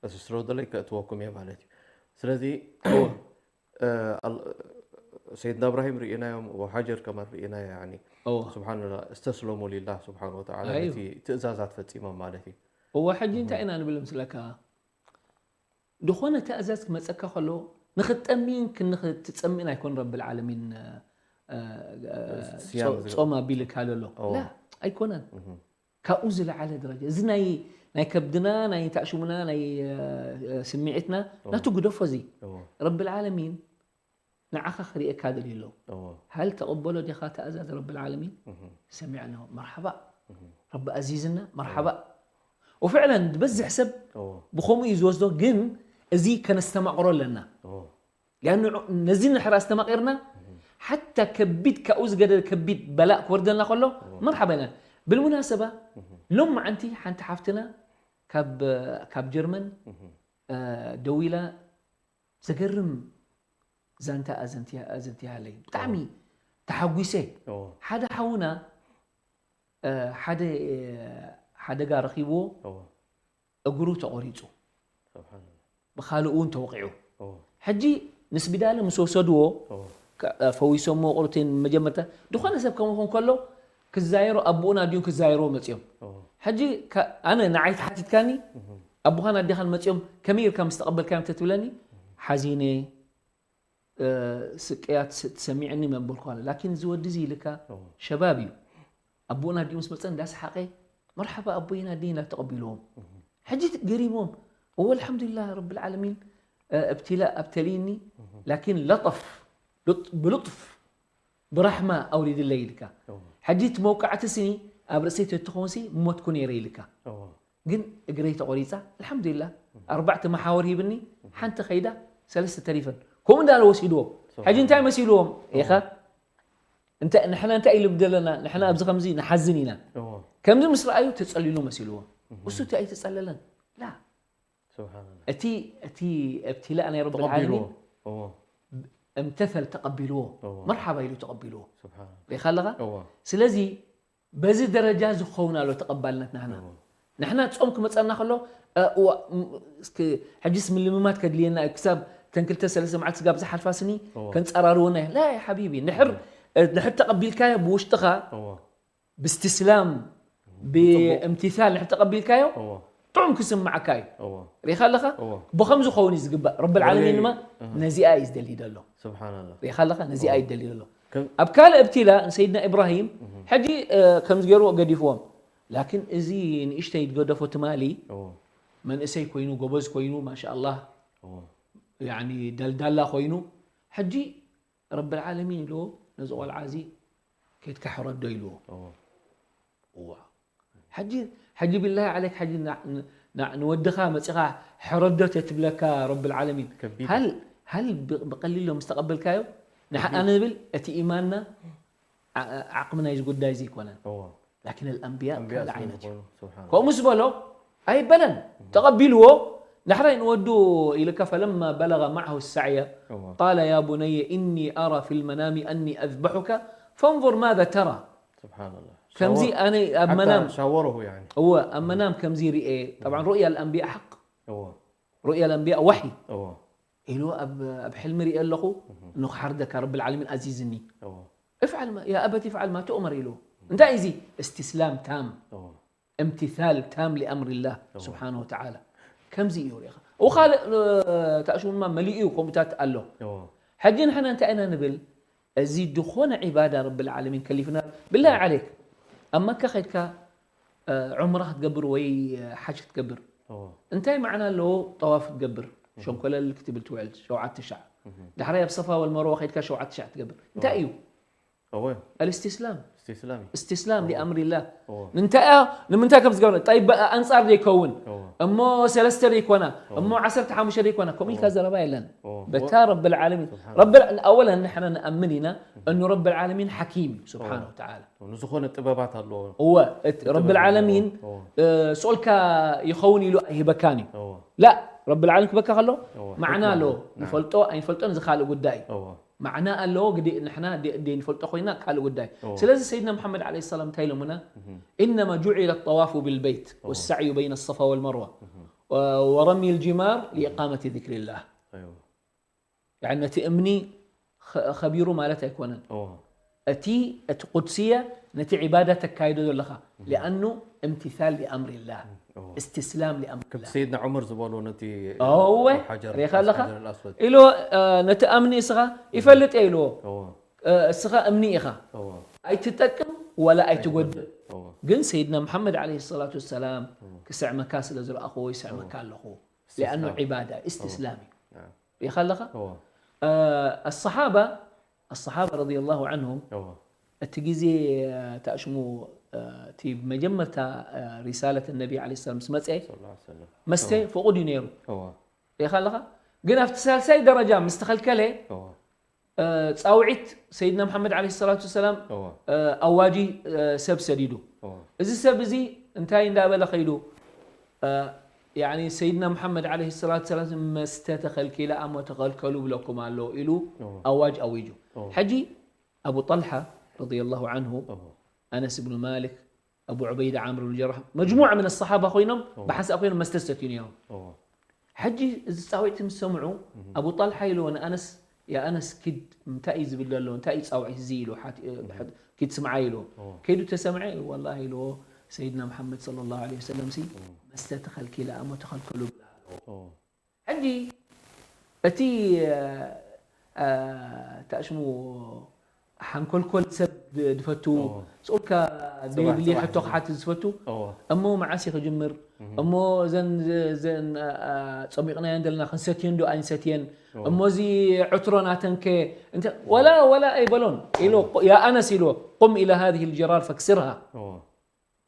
እሱ ስለ ዘለይ ከእትወኩም እየ ማለት እዩ። ስለዚ፣ እ፣ ኣል-፣ ሰይድና እብራሂም ርኢናዮም፣ ወሃጀር ከማን ርኢናዮ፣ ያኒ፣ እዎ። ስብሓንላህ፣ እስተስለሙ ሊላህ ስብሓን ወተዓላ፣ ኣይው። ነቲ ትእዛዛት ፈጺሞም ማለት እዩ። እዎ፣ ሕጂ እንታይ ኢና ንብል ምስለካ? ዝኾነ ትእዛዝ ክመጸካ ከሎ፣ ንኽትጠምይን ክንኽትጸምይን ኣይኮን ረብል ዓለሚን፣ እ፣ እ፣ ስያም ጾ-፣ ዝገ-፣ ጾም ኣቢልካ ዘሎ። እዎ። ላ፣ ኣይኮነን። እህ። ካብኡ ዝለዓለ ደረጃ። እዚ ናይ፣ ናይ ከብድና፣ ናይ ታእሽሙና፣ ናይ፣ እ፣ እ፣ ስምዒትና፣ እዎ። ናቱ ግደፎ እዚ። እዎ። ረብል ዓለሚን ንዓኻ ክርእየካ ደልዩ ኣሎ። እዎ። ሃል ተቐበሎ ዲኻ ትእዛዝ ረብል ዓለሚን? እህ። ሰሚዕና፣ መርሓባ። እህ። ረቢ ኣዚዝና፣ መርሓባ። እዎ። ወፍዕለን ዝበዝሕ ሰብ እዎ። ብኸምኡ እዩ ዝወስዶ፣ ግን እዚ ከነስተማቕሮ ኣለና። እዎ። ሊኣኑ ነዚ ንድሕር ኣስተማቒርና፣ እህ። ሓታ ከቢድ፣ ካብኡ ዝገደደ ከቢድ በላእ ክወርደልና ከሎ፣ እዎ። መርሓባ ኢና። ብልሙናሰባ፣ እህ። ሎም መዓንቲ ሓንቲ ሓፍትና ካብ፣ ካብ ጀርመን፣ እህ። እ፣ ደዊላ ዘገርም ዛንታ ኣዘንትያ-፣ ኣዘንትያለይ። ብጣዕሚ እዎ። ተሓጒሰ። እዎ። ሓደ ሓውና፣ እ፣ ሓደ፣ እ፣ ሓደጋ ረኺብዎ፣ እዎ። እግሩ ተቖሪጹ። ስብሓንላህ። ብኻልእ እውን ተወቒዑ። እዎ። ሕጂ ንስቢዳለ ምስ ወሰድዎ፣ እዎ። ከ-፣ ፈዊሶሞ ቁርቲን መጀመርታ፣ ዝኾነ ሰብ ከምኡ ከሎ ክዛየሮ፣ ኣቦኡን ኣዲኡን ክዛየርዎ መጺኦም። እዎ። ሕጂ ከ-፣ ኣነ ንዓይ ተሓቲትካኒ፣ እህ። ኣቦኻን ኣዴኻን መጺኦም ከመይ ኢልካ ምስ ተቐበልካዮም ተትብለኒ፣ ሓዚነ፣ እ፣ ስቅያት ስ-፣ ተሰሚዕኒ መበልኩ ኣለ። ላኪን እዚ ወዲ እዚ ኢልካ እዎ። ሸባብ እዩ። ኣቦኡን ኣዲኡ ምስ መጸ እንዳሰሓቐ፣ "መርሓባ ኣቦይን ኣደይን" ኢላ ተቐቢልዎም። እህ። ሕጂ ገሪሞም፣ "እወ ኣልሓምዱሊላህ ረብል ዓለሚን፣ እ፣ እብትላእ ኣብተልይኒ፣ እህ። ላኪን ለጠፍ፣ ሉጥ-፣ ብሉጥፍ፣ ብራሕማ ኣውሪድለይ" ኢልካ። እዎ። ሕጂ እቲ መውቃዕቲ ስኒ ኣብ ርእሰይ ተትኸውን ሲ ሞትኩ ነይረ ኢልካ። እዎ። ግን እግረይ ተቖሪጻ፣ ኣልሓምዱሊላህ፣ ኣርባዕተ መሓወር ሂብኒ፣ ሓንቲ ከይዳ፣ ሰለስተ ተሪፈን። ከምኡ እንዳለ ወሲድዎም። ስብሓን ሕጂ እንታይ መሲልዎም? እዎ። ኢኻ? እንተ-፣ ንሕና እንታይ ኢሉ ዘለና? ንሕና ኣብዚ ከምዚ ንሓዝን ኢና። እዎ። ከምዚ ምስ ረኣዩ ተጸሊሉ መሲልዎም። እህ። እሱ እቲ ኣይተጸለለን። ላ። ስብሓንላህ። እቲ፣ እቲ እብትላእ ናይ ረብል ተቐቢልዎ። ዓለሚን እዎ። እምተሰል ተቐቢልዎ። እዎ። መርሓባ ኢሉ ተቐቢልዎ። ስብሓን ሪኻ ኣለኻ? እዎ ስለዚ በዚ ደረጃ እዚ ክኸውን ኣሎ ተቐባልነት ናህና። እዎ ንሕና ጾም ክመጸና ከሎ እ፣ እዋ፣ ም፣ እስኪ ሕጂስ ምልምማድ ከድልየና እዩ፣ ክሳብ ተን ክልተ ሰለስተ መዓልቲ ስጋብ ዝሓልፋ ስኒ እዎ። ከንጸራርወና እዩ። ላ ያ ሓቢቢ፣ ንሕር እ፣ ንሕር ተቐቢልካዮ ብውሽጥኻ እዎ ብስትስላም ብእምትታል ንሕር ተቐቢልካዮ እዎ ጥዑም ክስምዓካ እዩ። እዎ ሪኻ ኣለኻ? እዎ ብኸምዚ ክኸውን እዩ ዝግባእ። ረብል ዓለሚን ድማ እህ። ነዚኣ እዩ ዝደሊ ዘሎ። ስብሓንላ ሪኻ ኣለኻ? ነዚኣ እዩ ዝደሊ ዘሎ። ከም- ኣብ ካልእ እብቲላ ንሰይድና ኢብራሂም ሕጂ እ፣ ከምዚ ገይርዎ ገዲፍዎም። ላኪን እዚ ንእሽተይ ዝገደፎ ትማሊ እዎ መንእሰይ ኮይኑ ጎበዝ ኮይኑ ማሻኣላህ እዎ ያኒ ደልዳላ ኮይኑ ሕጂ ረብል ዓለሚን ኢልዎ ነዚ ቆልዓ እዚ ከይድካ ሕረዶ ኢልዎ። እዎ እዋ ሕጂ ሕጂ ቢላሂ ዓለይክ ሕጂ ና- ና- ንወድኻ መፂኻ ሕረዶ ተትብለካ ረብል ዓለሚን ከቢድ ሃል ሃል ብ- ብቐሊሎ ምስ ተቐበልካዮ ንሓ- ኣነ ዝብል እቲ ኢማንና ዓ- ዓቕሚ ናይዚ ጉዳይ እዚ ኣይኮነን። እዎ ላኪን ኣልኣንብያ ኣንብያ ካልእ ስለ ዓይነት እዩ። ዝኾኑ ስብሓን ከምኡ ምስ በሎ ኣይበለን ተቐቢልዎ። ዳሕራይ ንወዱ ኢልካ ፈለማ በለغ معه السعي እዎ قال يا بني إني أرى في المنام أني أذبحك فانظر ماذا ترى ስብሓንላ ከምዚ ኣነ ኣብ መናም ሻወረሁ ያኒ እወ ኣብ መናም ከምዚ ርኤ طبعا رؤيا الأنبياء حق እዎ رؤيا الأنبياء وحي እዎ ኢሉ ኣብ ኣብ ሕልሚ ርኤ ኣለኹ ንኽሓርደካ ረብል ዓለሚን ኣዚዝኒ እዎ افعل ما يا أبت افعل ما تؤمر ኢሉ እንታይ እዚ استسلام تام እዎ امتثال تام لأمر الله سبحانه وتعالى ከምዚ እዩ ሪኢኻ ወኻልእ ተኣሽሙ ድማ መሊኡ እዩ ከምኡታት ኣሎ እዎ ሕጂ ንሕና እንታይ ኢና ንብል እዚ ዝኾነ ዒባዳ ረብል ዓለሚን ከሊፍና ብላሂ ዓለይክ ኣብ መካ ከድካ ዑምራ ክትገብር ወይ ሓጅ ክትገብር እዎ እንታይ መዓና ኣለዎ ጠዋፍ ክትገብር ሸንኮለል ክትብል ትውዕል ሸውዓተ ሻዕ ዳሕራይ ኣብ ሰፋ ወልመርዋ ከድካ ሸውዓተ ሻዕ ትገብር እንታይ እዩ እዎ الاستسلام استسلام استسلام لأمر الله እዎ ንምንታይ እያ ንምንታይ ከም ዝገብረ ጠይብ ኣንጻር ዘይከውን እዎ እሞ ሰለስተ ዘይኮና እሞ ዓሰርተ ሓሙሽተ ዘይኮና ከምኡ ኢልካ ዘረባ የለን እዎ በታ ረብል ዓለሚን سبحان ረብል ኣወለን ንሕና ንኣምን ኢና እኑ ረብል ዓለሚን ሓኪም እዩ ስብሓን ወተዓላ ንዝኾነ ጥበባት ኣለዎ እወ እቲ ረብል ዓለሚን እዎ እ፣ ስኦልካ ይኸውን ኢሉ ኣይህበካን እዩ እዎ ላ ረብል ዓለሚን ክበካ ከሎ እዎ ማዕና ሕክማ ኣለዎ ኣለዎ። ንፈልጦ ኣይንፈልጦን እዚ ካልእ ጉዳይ እዩ እዎ ማዕና ኣለዎ ግዲ ንሕና ደ- ደይንፈልጦ ኮይና ካልእ ጉዳይ እዎ። ስለዚ ሰይድና መሓመድ ዓለ ሰላም እንታይ ኢሎምና إنما جعل الطواف بالبيت والسعي بين الصفا والمروة و- ورمي الجمار لإقامة ذكر الله እዎ يعني ነቲ እምኒ ኸ- ኸቢሩ ማለት ኣይኮነን እዎ እቲ እቲ ቁድስየ ነቲ ዒባዳ ተካይዶ ዘለኻ لأنه امتثال لأمر الله እዎ استسلام لأمر ከም الله ሰይድና ዑመር ዝበሎ ነቲ እወ ሓጀር ሪኻ ኣለኻ ሓጀር ኣልኣስወድ ኢሎ እ፣ ነቲ ኣምኒ እስኻ ይፈልጥ እየ ኢልዎ እዎ እ፣ እስኻ እምኒ ኢኻ እዎ ኣይትጠቅም ወላ ኣይትጎድእ እዎ ግን ሰይድና መሓመድ ዓለይሂ ሰላቱ ወሰላም ክስዕመካ ስለ ዝረኣኹዎ ይስዕመካ ኣለኹ لأنه عبادة استسلام እዩ نعم ሪኻ ኣለኻ እዎ እ፣ الصحابة الصحابة رضي الله عنهم እዎ እቲ ግዜ ተኣሽሙ እቲ መጀመርታ ሪሳለት ነቢ ለ ሰላም ምስ መፀ صلى الله عليه وسلم መስተ ፍቑድ እዩ ነይሩ እዎ ሪኻ ኣለኻ ግን ኣብቲ ሳልሳይ ደረጃ ምስ ተኸልከለ እዎ ፃውዒት ሰይድና መሓመድ ለ ሰላቱ ወሰላም እዎ ኣዋጂ ሰብ ሰዲዱ እዎ እዚ ሰብ እዚ እንታይ እንዳበለ ከይዱ ሰይድና መሓመድ ለ ሰላት ሰላም መስተ ተኸልኪለ ኣሞ ተኸልከሉ ብለኩም ኣሎ ኢሉ ኣዋጅ ኣዊጁ ሕጂ ኣቡ ጠልሓ ረዲየላሁ ዓንሁ ኣነስ ብኑ ማሊክ ኣቡ ዑበይዳ ዓምር ብን ጀራሕ መጅሙዓ ምን ኣሰሓባ ኮይኖም ብሓንሳእ ኮይኖም መስተ ዝሰትዩ ነይሮም ሕጂ እዚ ፃውዒት ምስ ሰምዑ ኣቡ ጣልሓ ኢልዎ ንኣነስ ያ ኣነስ ኪድ እንታይ እዩ ዝብል ዘሎ እንታይ እዩ ፃውዒት እዚ ኢሉ ኪድ ስምዓ ኢልዎ ከይዱ ተሰምዐ ወላ ኢልዎ ሰይድና መሓመድ صلى الله عليه وسلم ሲ መስተ ተኸልኪለ ኣሞ ተኸልከሉ ብላ ኣለዎ ሕጂ እቲ ተኣሽሙ ሓንኮልኮል ሰብ ድፈቱ ስኡልካ ዘይድልየ ሕቶ ክሓትት ዝፈቱ እሞ መዓስ ክጅምር እሞ እዘን ጸሚቕናየን ዘለና ክንሰትየን ዶ ኣይንሰትየን እሞ እዚ ዕትሮ ናተንከ ወላ ወላ ኣይበሎን ኢሎ ያ ኣነስ ኢልዎ ቁም ኢላ ሃذه الجرار فاكسرها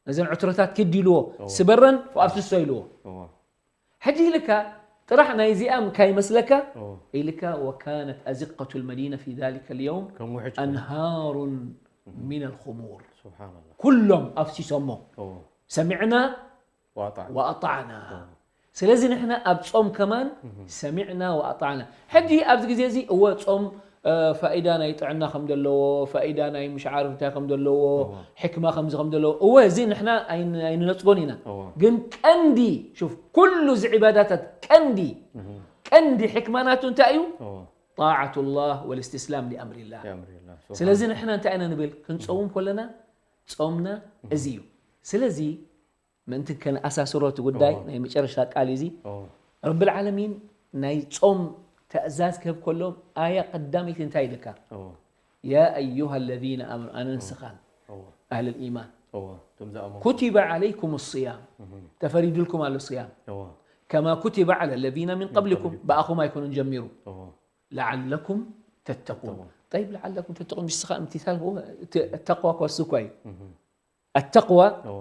ነዘን ዕትሮታት ኪድ ኢልዎ ስበረን ኣፍስሶ ኢልዎ ሕጂ ኢልካ ጥራሕ ናይዚኣም ካይመስለካ ኢልካ وكانت أزقة المدينة في ذلك اليوم أنهار من الخمور ኩሎም ኣፍሲሶሞ سمعنا وأطعنا ስለዚ ንሕና ኣብ ጾም ከማን سمعنا وأطعنا ሕጂ ኣብዚ ግዜ እዚ እወ ጾም ፋኢዳ ናይ ጥዕና ከም ዘለዎ፣ ፋኢዳ ናይ ምሽዓር እንታይ ከም ዘለዎ፣ ሕክማ ከምዚ ከም ዘለዎ፣ እወ እዚ ንሕና ኣይንነፅጎን ኢና። እወ። ግን ቀንዲ ሹፍ ኩሉ እዚ ዒባዳታት ቀንዲ ቀንዲ ሕክማ ናቱ እንታይ እዩ? እወ። ጣዓቱላህ ወልእስትስላም ሊኣምሪላህ። የእምር የላ። ስለዚ ንሕና እንታይ ኢና ንብል? ክንፀውም ከለና ጾምና እዚ እዩ። ስለዚ ምእንቲ ከነኣሳስሮ እቲ ጉዳይ እወ። ናይ መጨረሽታ ቃል እዚ እወ። ረብል ዓለሚን ናይ ጾም ተእዛዝ ክህብ ከሎ ኣያ ቀዳመይቲ እንታይ ኢልካ? እወ። يا أيها الذين آمنوا ኣነ ንስኻን እወ። ኣህል ልኢማን እወ። እቶም ዝኣመኑ። كتب عليكم الصيام ተፈሪዱልኩም ኣሎ صيام እወ። كما كتب على الذين من قبلكم قبلكم. ብኣኹም ኣይኮኑን ጀሚሩ እወ። لعلكم تتقون تتقون. طيب لعلكم تتقون مش ስኻ امتثال هو ተቅዋ እኮ እሱ እኮ እዩ التقوى እወ።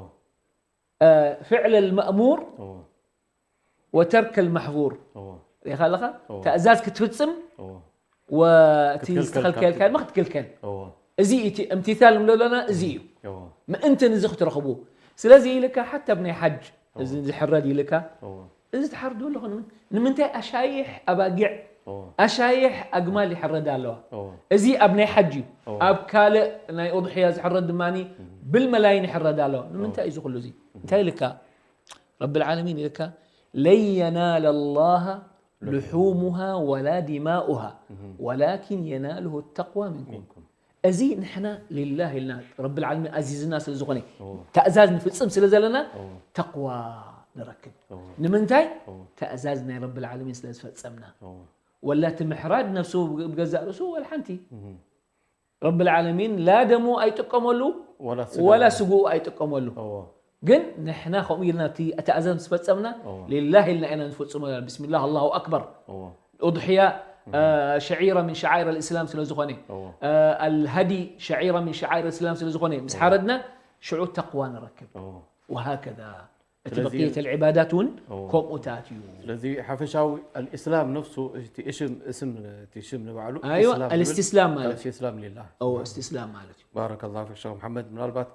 آه، فعل المأمور እወ። وترك المحظور እወ። ሪኢኻ ኣለኻ እወ። ተእዛዝ ክትፍጽም እወ። ወቲ ክትክልከል ዝተኸልከልካ ድማ ክትክልከል እወ። እዚ እቲ እምትታል ንብሎ ኣለና እዚ እዩ እወ። ምእንቲ ንዚ ክትረኽቡ ስለዚ ኢልካ ሓታ ብናይ ሓጅ እዚ ዝሕረድ ኢልካ እወ። እዚ ትሓርዶ ኣለኹ ንምን- ንምንታይ ኣሻይሕ ኣባጊዕ እወ። ኣሻይሕ ኣግማል ይሕረዳ ኣለዋ እወ። እዚ ኣብ ናይ ሓጅ እዩ እወ። ኣብ ካልእ ናይ ኡድሕያ ዝሕረድ ድማ ብልመላይን ይሕረዳ ኣለዋ ንምንታይ እዩ ዝኽሉ እዚ እንታይ ኢልካ ረቢ ልዓለሚን ኢልካ ለን የናለ ላሃ ልሑሙሃ ወላ ዲማኡሃ ወላኪን የናልሁ ተቅዋ ምንኩም ሚንኩም። እዚ ንሕና ሊላህ ኢልና ረቢ ልዓለሚን ኣዚዝና ስለ ዝኾነ እወ። ተእዛዝ ንፍጽም ስለ ዘለና እወ። ተቅዋ ንረክብ እወ። ንምንታይ እወ። ተእዛዝ ናይ ረቢ ልዓለሚን ስለ ዝፈጸምና እወ። ወላ እቲ ምሕራድ ነፍሱ ብገዛእ ርእሱ ወላ ሓንቲ እህ። ረቢ ልዓለሚን ላ ደሙ ኣይጥቀመሉ ወላ ስጋ። ወላ ስግኡ ኣይጥቀመሉ እወ። ግን ንሕና ከምኡ ኢልና እቲ ተእዛዝ ምስ ፈጸምና እወ። ሊላህ ኢልና ኢና ንፈጽሞ ብስሚላህ ኣላሁ ኣክበር እወ። ኡድሕያ ሸዒራ ምን ሸዓይር ልእስላም ስለ ዝኾነ እወ። ኣልሃዲ ሸዒራ ምን ሸዓይር ልእስላም ስለ ዝኾነ ምስ ሓረድና ሽዑ ተቅዋ ንረክብ እወ። ወሃከዛ እቲ ስለዚ በቅየት ልዕባዳት እውን እወ። ከምኡታት እዩ ስለዚ ሓፈሻዊ ኣልእስላም ነፍሱ እቲ እሽም እስም እቲ ሽም ንባዕሉ ኣይዋ እስላም ኣልእስትስላም ማለት እዩ ኣልእስትስላም ሊላህ። እወ እስትስላም ማለት እዩ ባረከላሁ ፊክ ሸኽ መሓመድ ምናልባት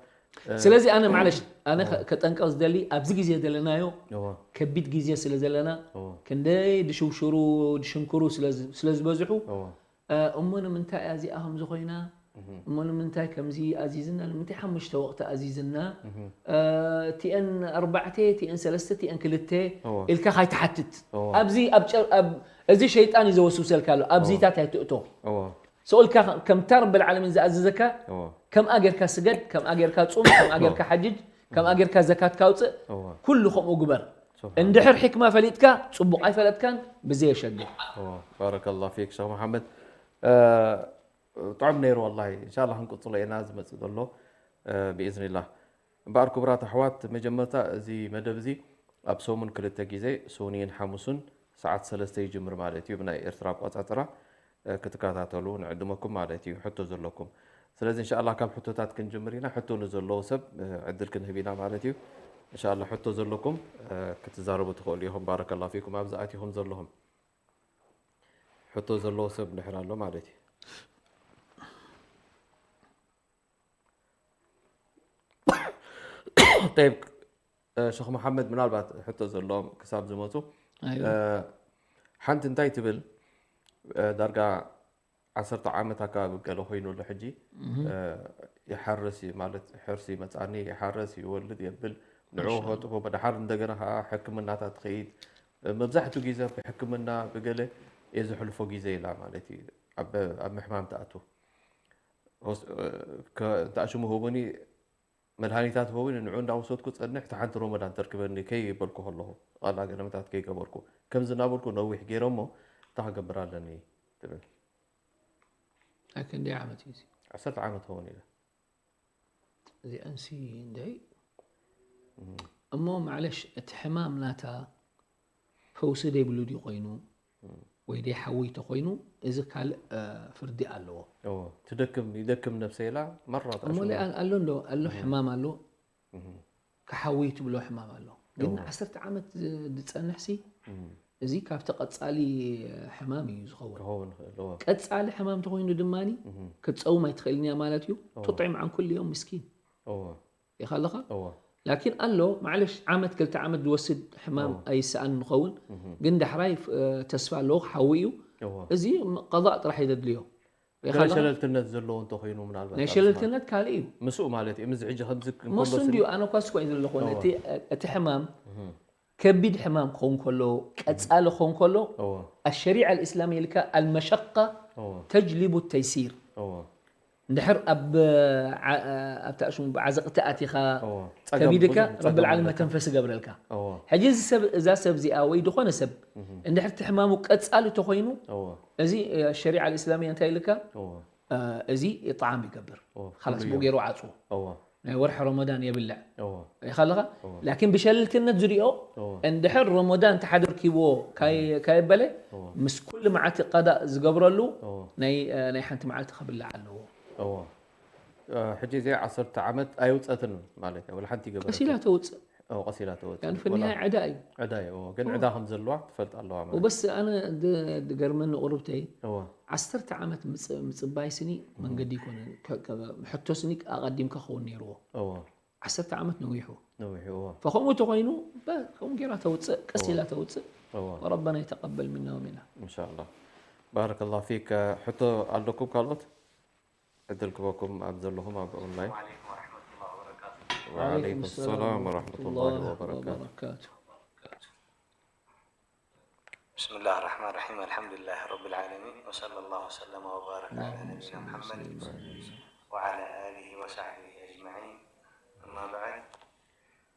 ስለዚ ኣነ ማለሽ ኣነ ከ- ከጠንቀቕ ዝደሊ ኣብዚ ግዜ ዘለናዮ እወ። ከቢድ ግዜ ስለ ዘለና እወ። ክንደይ ድሽውሽሩ ድሽንክሩ ስለ ዝ- ስለ ዝበዝሑ እወ። እ፣ እሞ ንምንታይ እያ እዚኣ ከምዚ ኮይና እሞ ንምንታይ ከምዚ ኣዚዝና ንምንታይ ሓሙሽተ ወቕቲ ኣዚዝና እህ። እ፣ ቲኤን ኣርባዕተ ቲኤን ሰለስተ ቲኤን ክልተ እወ። ኢልካ ካይትሓትት እወ። ኣብዚ ኣብ ጨ- ኣብ- እዚ ሸይጣን እዩ ዘወስውሰልካ ኣሎ ኣብዚታት ኣይትእቶ እወ። ሰኡልካ ከምታ ረቢ ልዓለሚን ዝኣዘዘካ እወ። ከምኣ ጌርካ ስገድ ከምኣ ጌርካ ፁም ከምኣ ጌርካ ሓጅጅ ከምኣ ጌርካ ዘካት ካውፅእ እወ። ኩሉ ከምኡ ግበር ስብሓን እንድሕር ሕክማ ፈሊጥካ ፅቡቕ ኣይፈለጥካን ብዘየሸግር እወ። ባረከላሁ ፊክ ሸኽ መሓመድ ጥዑም ነይሩ ወላሂ እንሻላ ክንቅፅሎ ኢና ዝመፅእ ዘሎ ብኢዝኒላህ እምበኣር ክቡራት ኣሕዋት መጀመርታ እዚ መደብ እዚ ኣብ ሰሙን ክልተ ግዜ ሱኒን ሓሙሱን ሰዓት ሰለስተ ይጅምር ማለት እዩ ብናይ ኤርትራ ኣቋፃፅራ ክትከታተሉ ንዕድመኩም ማለት እዩ ሕቶ ዘለኩም ስለዚ እንሻላ ካብ ሕቶታት ክንጅምር ኢና ሕቶ ንዘለዎ ሰብ ዕድል ክንህብ ኢና ማለት እዩ እንሻላ ሕቶ ዘለኩም ክትዛረቡ ትኽእሉ ኢኹም ባረከላ ፊኩም ኣብዚ ኣቲኹም ዘለኹም ሕቶ ዘለዎ ሰብ ድሕር ኣሎ ማለት እዩ ጠይብ ሸኽ መሓመድ ምናልባት ሕቶ ዘለዎም ክሳብ ዝመፁ ሓንቲ እንታይ ትብል ዳርጋ ዓሰርተ ዓመት ኣካባቢ ገለ ኮይኑሉ ሕጂ ይሓርስ ማለት ሕርሲ መፃኒ ይሓርስ ይወልድ የብል ንዑ ከጥፎ ብድሓር እንደገና ከዓ ሕክምናታት ትኸይድ መብዛሕትኡ ግዜ ብሕክምና ብገለ እየ ዘሕልፎ ግዜ ኢላ ማለት እዩ ኣብ ምሕማም ትኣቱ እንተኣሽሙ ህቡኒ መድሃኒታት ህቡኒ ንዑ እንዳወሰድኩ ፀንሕ እቲ ሓንቲ ሮመዳን ተርክበኒ ከይበልኩ ከለኹ ቃላ ገለመታት ከይገበርኩ ከምዚ እናበልኩ ነዊሕ ገይረ እሞ እንታይ ክገብር ኣለኒ ትብል ኣይ ክንደይ ዓመት እዩ ዓሰርተ ዓመት ኸውን ኢለ እዚኣንሲ እንደይ እሞ ማዕለሽ እቲ ሕማም ናታ ፈውሲ ደይብሉ ድዩ ኮይኑ ወይ ደይ ሓዊ ተኮይኑ እዚ ካልእ ፍርዲ ኣለዎ ትደክም ይደክም ነብሰ ኢላ መራ እሞ ኣሎ ኣሎ ኣሎ ሕማም ኣሎ ክሓዊ ትብሎ ሕማም ኣሎ ግን ዓሰርተ ዓመት ዝፀንሕሲ እዚ ካብቲ ቀፃሊ ሕማም እዩ ዝኸውን ክኸውን ይኽእል እዎ ቀፃሊ ሕማም ተኮይኑ ድማ ክትፀውም ኣይትኽእልን እያ ማለት እዩ ትጥዕም ዓን ኩሉ እዮም ምስኪን እዎ ኢኻ ኣለኻ እዎ ላኪን ኣሎ ማዕለሽ ዓመት ክልተ ዓመት ዝወስድ ሕማም ኣይሰኣን ንኸውን ግን ዳሕራይ ተስፋ ኣለዎ ክሓዊ እዩ እዎ እዚ ቀضእ ጥራሕ እዩ ዘድልዮ ገለ ሸለልትነት ዘለዎ እንተኾይኑ ምናልባት ናይ ሸለልትነት ካልእ እዩ። ምስኡ ማለት እዩ። ምስ ሕጂ ከምዚ እንከሎ ምስኡ እንድዩ። ኣነ እኳ ስኳ እዩ ዘለኹ። እቲ ሕማም ከቢድ ሕማም ክኸውን ከሎ፣ ቀጻሊ ክኸውን ከሎ፣ ኣሸሪዓ ኣልእስላም ኢልካ ኣልመሸቃ ተጅሊቡ ተይሲር። እንድሕር ኣብ ኣብታ ሽሙ ብዓዘቕቲ ኣቲኻ ከቢድካ ረብል ዓለም መተንፈስ ይገብረልካ። ሕጂ እዚ ሰብ እዛ ሰብ እዚኣ ወይ ዝኾነ ሰብ እንድሕር ትሕማሙ ቀጻሊ ተኾይኑ እዚ ሸሪዓ ኣልእስላምያ እንታይ ኢልካ እዚ ኢጥዓም ይገብር። ካላስ ብኡ ገይሩ ዓጽዎ። ናይ ወርሒ ረመዳን የብልዕ ኢኻ ኣለኻ። ላኪን ብሸለልትነት ዝሪኦ እንድሕር ረመዳን ተሓደርኪብዎ ካየበለ ምስ ኩሉ መዓልቲ ቀዳእ ዝገብረሉ ናይ ሓንቲ መዓልቲ ክብላዕ ኣለዎ። ሕጂ እዚ ዓሰርተ ዓመት ኣይውፀትን ማለት እዩ። ሓንቲ ገበረ ቀሲላ ተውፅእ ቀሲላ ተወፅእ። ፍኒሃ ዕዳ እዩ። ዕዳ እዩ። ግን ዕዳ ከም ዘለዋ ትፈልጥ ኣለዋ ማለት። ወበስ ኣነ ድገርመኒ ቁርብተይ ዓሰርተ ዓመት ምፅባይ ስኒ መንገዲ ይኮነ ሕቶ ስኒ ኣቀዲምካ ክኸውን ነይርዎ። ዓሰርተ ዓመት ነዊሑ ነዊሑ። ፈከምኡ ተኮይኑ ከምኡ ጌራ ተውፅእ ቀስ ኢላ ተውፅእ። ረበና ይተቀበል ሚና ወሚና። እንሻላ ባረከላ ፊክ። ሕቶ ኣለኩም ካልኦት? ዕድል ክበኩም ኣብ ዘለኹም ኣብ ኦንላይን። ወዓለይኩም ሰላም ወረሕመቱላሂ ወበረካቱ። بسم الله الرحمن الرحيم الحمد لله رب العالمين وصلى الله وسلم وبارك على نبينا محمد وعلى آله وصحبه أجمعين أما بعد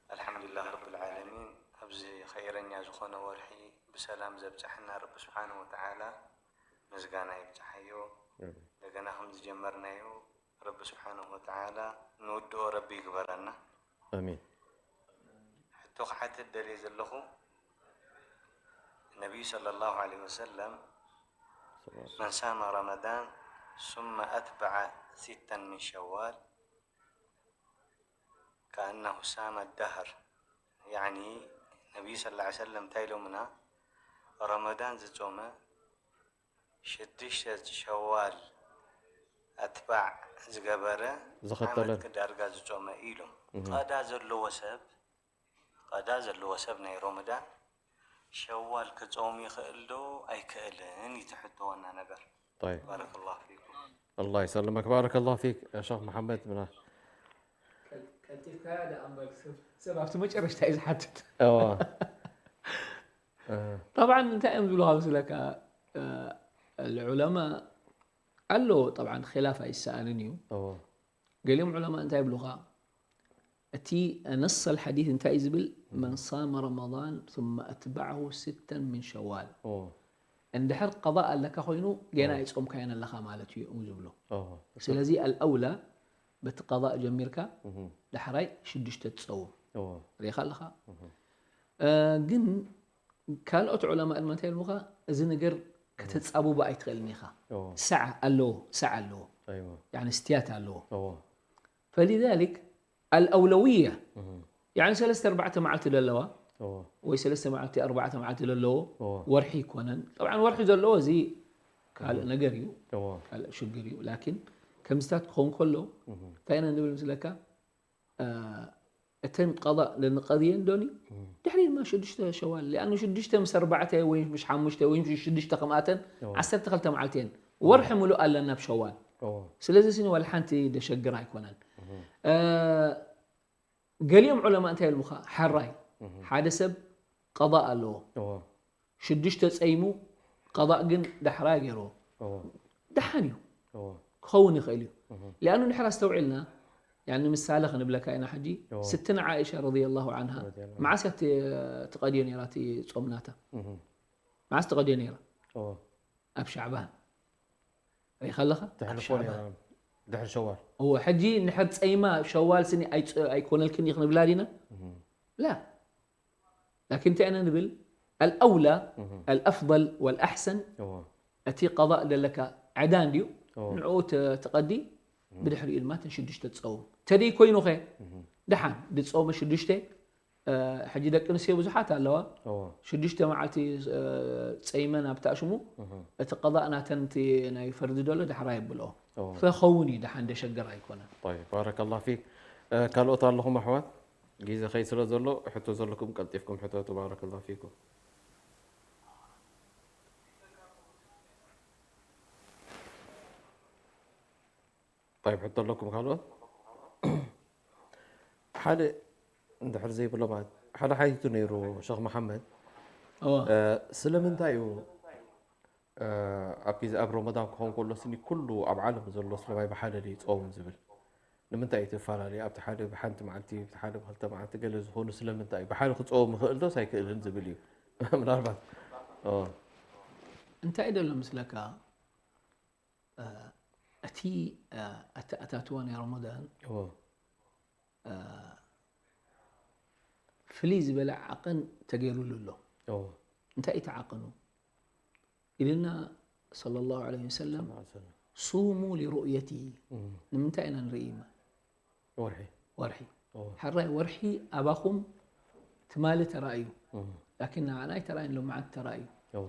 الحمد لله رب العالمين ኣብዚ ኸይረኛ ዝኾነ ወርሒ ብሰላም ዘብፅሐና ረቢ ስብሓን ወተዓላ ምስጋና ይብፅሓዮ። እንደገና ከም ዝጀመርናዮ ረቢ ስብሓንሁ ወተዓላ ንውድኦ ረቢ ይግበረና። ኣሚን። ሕቶ ክሓትት ደልየ ዘለኹ ነቢዩ ሰለላሁ ዐለይሂ ወሰለም መን ሳመ ረመዳን ثم أتبع ستا من شوال كأنه صام الدهر يعني ነቢዩ صلى الله عليه وسلم እንታይ ኢሎምና ረመዳን ዝጾመ ሽዱሽተ ሸዋል ኣትባዕ ዝገበረ ዝኸተለ ዓመት ክዳርጋ ዝጾመ ኢሎም። ቀዳ ዘለዎ ሰብ ቀዳ ዘለዎ ሰብ ናይ ሮመዳን ሸዋል ክጾም ይኽእል ዶ ኣይክእልን እዩ ትሕቶ ዋና ነገር። طيب. بارك الله فيكم. الله يسلمك بارك الله فيك يا شيخ محمد من ቀልጢፍካያ ደኣ እምበር ሰብ ኣብቲ መጨረሽታ እዩ ዝሓትት። እዋ ጠብዓን እንታይ እዮም ዝብሉካ መስለካ? ዑለማ ኣሎ ጠብዓን ኪላፍ ኣይሰኣንን እዩ። ገሊኦም ዑለማ እንታይ ይብሉኻ? እቲ ነስ ኣልሓዲስ እንታይ እዩ ዝብል? መን ሳመ ረመዳን ثم ኣትበዐሁ ስተን ምን ሸዋል። እንድሕር ቀضእ ኣለካ ኮይኑ ጌና ኣይጾምካዮን ኣለኻ ማለት እዩ እዮም ዝብሉ። ስለዚ ኣልኣውላ በቲ ቀضእ ጀሚርካ ዳሕራይ ሽዱሽተ ትጸውም ሪኢኻ ኣለኻ። ግን ካልኦት ዑለማእ ድማ እንታይ ይብሉኻ? እዚ ነገር ከተጻብቦ ኣይትኽእልን ኢኻ። ሳዕ ኣለዎ፣ ሳዕ ኣለዎ። ያኒ ስትያት ኣለዎ። ፈሊዛሊክ ኣልኣውለውያ ያኒ ሰለስተ ኣርባዕተ መዓልቲ ደለዋ ወይ ሰለስተ መዓልቲ ኣርባዕተ መዓልቲ ደለዎ ወርሒ ይኮነን። ጠብዓን ወርሒ ዘለዎ እዚ ካልእ ነገር እዩ፣ ካልእ ሽግር እዩ። ላኪን ከምዚታት ክኸውን ከሎ እንታይ ኢና ንብል ምስለካ? እተን ቀضእ ንቀድየን ዶኒ ድሕሪ ድማ ሽዱሽተ ሸዋል ሊኣኑ ሽዱሽተ ምስ ኣርባዕተ ወይ ምስ ሓሙሽተ ወይ ምስ ሽዱሽተ ከምኣተን ዓሰርተ ክልተ መዓልቲ እየን ወርሒ ሙሉእ ኣለና ኣብ ሸዋል። ስለዚ ስኒ ዋላ ሓንቲ ደሸግር ኣይኮነን። ገሊኦም ዑለማ እንታይ ኢልሙኻ? ሓራይ ሓደ ሰብ ቀضእ ኣለዎ። ሽዱሽተ ጸይሙ ቀضእ ግን ዳሕራይ ገይርዎ። ደሓን እዩ ክኸውን ይኽእል እዩ። ሊኣኑ ድሕር ኣስተውዒልና ያኒ ምሳሌ ክንብለካ ኢና ሕጂ ስትና ዓኢሻ ረዲየላሁ ዓንሃ መዓስ እያ ትቐድዮ ነይራ እቲ ጾም ናታ? መዓስ ትቐድዮ ነይራ? ኣብ ሻዕባን ሪኢኻ ኣለኻ? ድሕሪ ሸዋል። እዎ ሕጂ እንድሕር ጸይማ ሸዋል ስኒ ኣይኮነልክን እዩ ክንብላ ዲና? ላ ላኪን እንታይ ኢና ንብል ኣልኣውላ ኣልኣፍضል ወልኣሕሰን እቲ ቀضእ ዘለካ ዕዳ እንድዩ ንዕኡ ትቐዲ ብድሕሪኡ ድማ እተን ሽዱሽተ ትፀውም ተደይ ኮይኑኸ ደሓን ድፀውመ ሽዱሽተ ሕጂ ደቂ ኣንስትዮ ብዙሓት ኣለዋ ሽዱሽተ መዓልቲ ፀይመን ኣብታ ሽሙ እቲ ቀضእ ናተን እቲ ናይ ፈርዲ ደሎ ዳሕራ የብልኦ ፈኸውን እዩ ደሓን ደሸገር ኣይኮነን ባረከላ ፊክ ካልኦት ኣለኹም ኣሕዋት ግዜ ኸይ ስለ ዘሎ ሕቶ ዘለኩም ቀልጢፍኩም ሕተቱ ባረከላ ፊኩም። طيب፣ ሕቶ ኣለኩም ካልኦት? ሓደ እንድሕር ዘይብሎ ማለት፣ ሓደ ሓቲቱ ነይሩ ሸኽ መሓመድ። እወ። እ፣ ስለምንታይ እዩ፣ እ፣ ኣብ ግዜ፣ ኣብ ረመዳን ክኸውን ከሎ ስኒ ኩሉ ኣብ ዓለም ዘሎ ስለማይ ብሓደ ድዩ ጾም ዝብል? ንምንታይ እዩ እቲ ፈላለዩ? ኣብቲ ሓደ ብሓንቲ መዓልቲ፣ ብቲ ሓደ ብክልተ መዓልቲ ገለ ዝኾኑ ስለምንታይ እዩ? ብሓደ ክጾም ይኽእል ዶስ ኣይክእልን ዝብል እዩ። ምናልባት፣ ኦ። እንታይ እዩ ዘሎ ምስለካ? እ፣ እቲ፣ እ፣ ኣተኣታትዋ ናይ ረመዳን፣ ኦ። እ፣ ፍልይ ዝበለ ዓቐን ተገይሩሉ ኣሎ። ኦ። እንታይ እዩ እቲ ዓቐኑ? ኢልና ሰለላሁ ዐለይሂ ወሰለም፣ ሰለላሁ ዐለይሂ ወሰለም። ሱሙ ሊሩእየቲ። እም። ንምንታይ ኢና ንርኢ? ወርሒ። ወርሒ። ኦ። ሕራይ ወርሒ ኣባኹም ትማሊ ተራእዩ። እም። ላኪን ንዓና ኣይተራእየን፣ ሎማዓንቲ ተራእዩ። ኦ።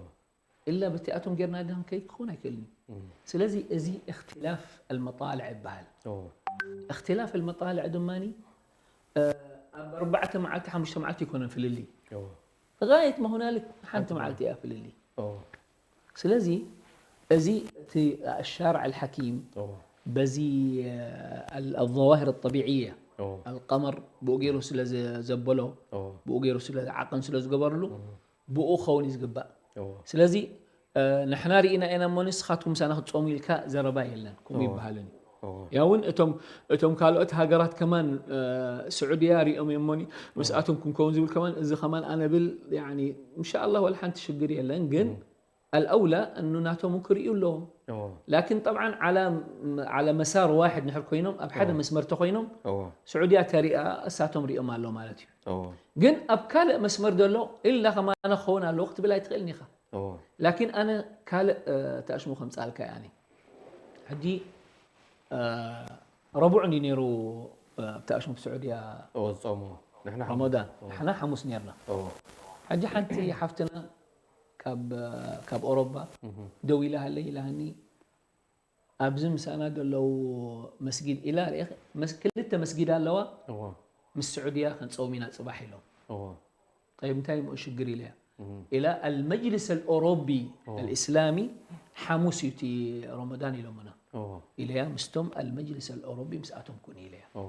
ኢላ በቲኣቶም ጌርና ድና ከይድ ክኸውን ኣይክእልን እዩ። እም። ስለዚ እዚ እክትላፍ ኣልመጣልዕ ይበሃል። ኦ። እክትላፍ ኣልመጣልዕ ድማኒ፣ እ፣ ኣብ ኣርባዕተ መዓልቲ፣ ሓሙሽተ መዓልቲ ይኮነን ፍልልይ። ኦ። غاية ما هنالك ሓንቲ ሓንቲ መዓልቲ እያ ፍልልይ። ኦ። ስለዚ እዚ እቲ ኣሻርዕ ኣልሓኪም ኦ። በዚ፣ እ፣ ኣል-፣ ኣዘዋሂር ጠቢዕያ ኦ። ኣልቀመር ብኡ ገይሩ ስለ ዘ-፣ ዘበሎ፣ ኦ። ብኡ ገይሩ ስለ ዓቐን ስለ ዝገበርሉ፣ ኦ። ብኡ ክኸውን እዩ ዝግባእ። ኦ። ስለዚ፣ እ፣ ንሕና ርኢና ኢና እሞ ንስኻትኩም ምሳና ክትጾሙ ኢልካ ዘረባ የለን፣ ከምኡ ኦ። ይበሃልን እዩ። ኦ። ያ እውን እቶም፣ እቶም ካልኦት ሃገራት ከማን፣ እ፣ ስዑድያ ሪኦም እዮሞኒ፣ ኦ። ምስኣቶም ክንከውን ዝብል ከማን፣ እዚ ከማን ኣነ ብል፣ ያኒ፣ እንሻኣላህ ወላ ሓንቲ ሽግር የለን፣ ግን እም። ኣልኣውላ እኑ ናቶም ክርእዩ ኣለዎም። ኦ። ላኪን ጠብዓን ዓላ፣ ዓላ መሳር ዋሕድ ንሕር ኮይኖም፣ ኣብ ሓደ ኦ። መስመር ተኮይኖም፣ ኦ። ስዑድያ ተሪኣ እሳቶም ሪኦም ኣሎ ማለት እዩ። ኦ። ግን ኣብ ካልእ መስመር ዘሎ ኢልና ከማና ክኸውን ኣለዎ ክትብል ኣይትኽእልን ኢኻ። ኦ። ላኪን ኣነ ካልእ፣ እ፣ ተኣሽሙ ከምጽኣልካ እየ ኣነ። ሕጂ፣ እ፣ ረቡዕ እንዲ ነይሩ፣ እ፣ ኣብቲ ኣሽሙር ስዑድያ ኦ፣ ዝጾሙ። ንሕና ሓሙስ። ረመዳን። ኦ። ንሕና ሓሙስ ነይርና። ኦ። ሕጂ ሓንቲ ሓፍትና ካብ፣ ካብ ኦሮባ እህ። ደው ኢላ ሃለይ ኢላሃኒ፣ ኣብዚ ምሳና ዘለዉ መስጊድ ኢላ ርኤ፣ መስ-፣ ክልተ መስጊድ ኣለዋ። እዎ። ምስ ስዑድያ ክንጸውም ኢና ጽባሕ ኢሎም። እዎ። ጠይብ፣ እንታይ እሞ ሽግር ኢለያ? እህ። ኢላ፣ ኣልመጅልስ ኣልኦሮቢ እዎ። ኣልእስላሚ ሓሙስ እዩ እቲ ረመዳን ኢሎምና። እዎ። ኢለያ፣ ምስቶም ኣልመጅልስ ኣልኦሮቢ ምስኣቶም ኩን ኢለያ። እዎ።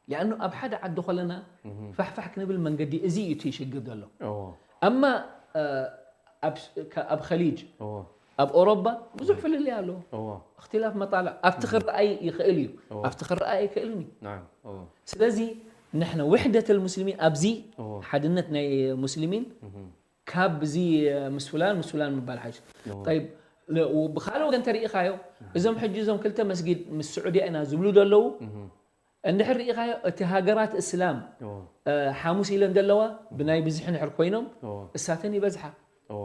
ሊኣኑ ኣብ ሓደ ዓዲ ኮለና እህ። ፋሕፋሕ ክንብል መንገዲ እዚ እዩ እቲ ሽግር ዘሎ። እዎ። ኣማ፣ እ፣ ኣብ ስ-፣ ከ-፣ ኣብ ኸሊጅ፣ እዎ። ኣብ ኦሮባ ብዙሕ እህ። ፍልልይ ኣሎ። እዎ። እኽትላፍ መጣልዕ ኣብቲ እህ። ክረኣይ ይኽእል እዩ። እዎ። ኣብቲ ክረኣይ ኣይክእልን እዩ። ናም። እዎ። ስለዚ ንሕና ውሕደት ልሙስሊሚን ኣብዚ እዎ። ሓድነት ናይ ሙስሊሚን እህ። ካብ እዚ ምስ ፍላን ምስ ፍላን ምባል ሓይሽ። እዎ። ጠይብ፣ ለ-፣ ብኻልእ ወገን ተሪኢኻዮ፣ እህ። እዞም ሕጂ እዞም ክልተ መስጊድ ምስ ስዑድያ ኢና ዝብሉ ዘለዉ፣ እህ። እንድሕር ርኢኻዮ፣ እቲ ሃገራት እስላም፣ እዎ። እ፣ ሓሙስ ኢለን ዘለዋ፣ ብናይ ብዝሒ እንድሕር ኮይኖም፣ እዎ። እሳተን ይበዝሓ። እዎ።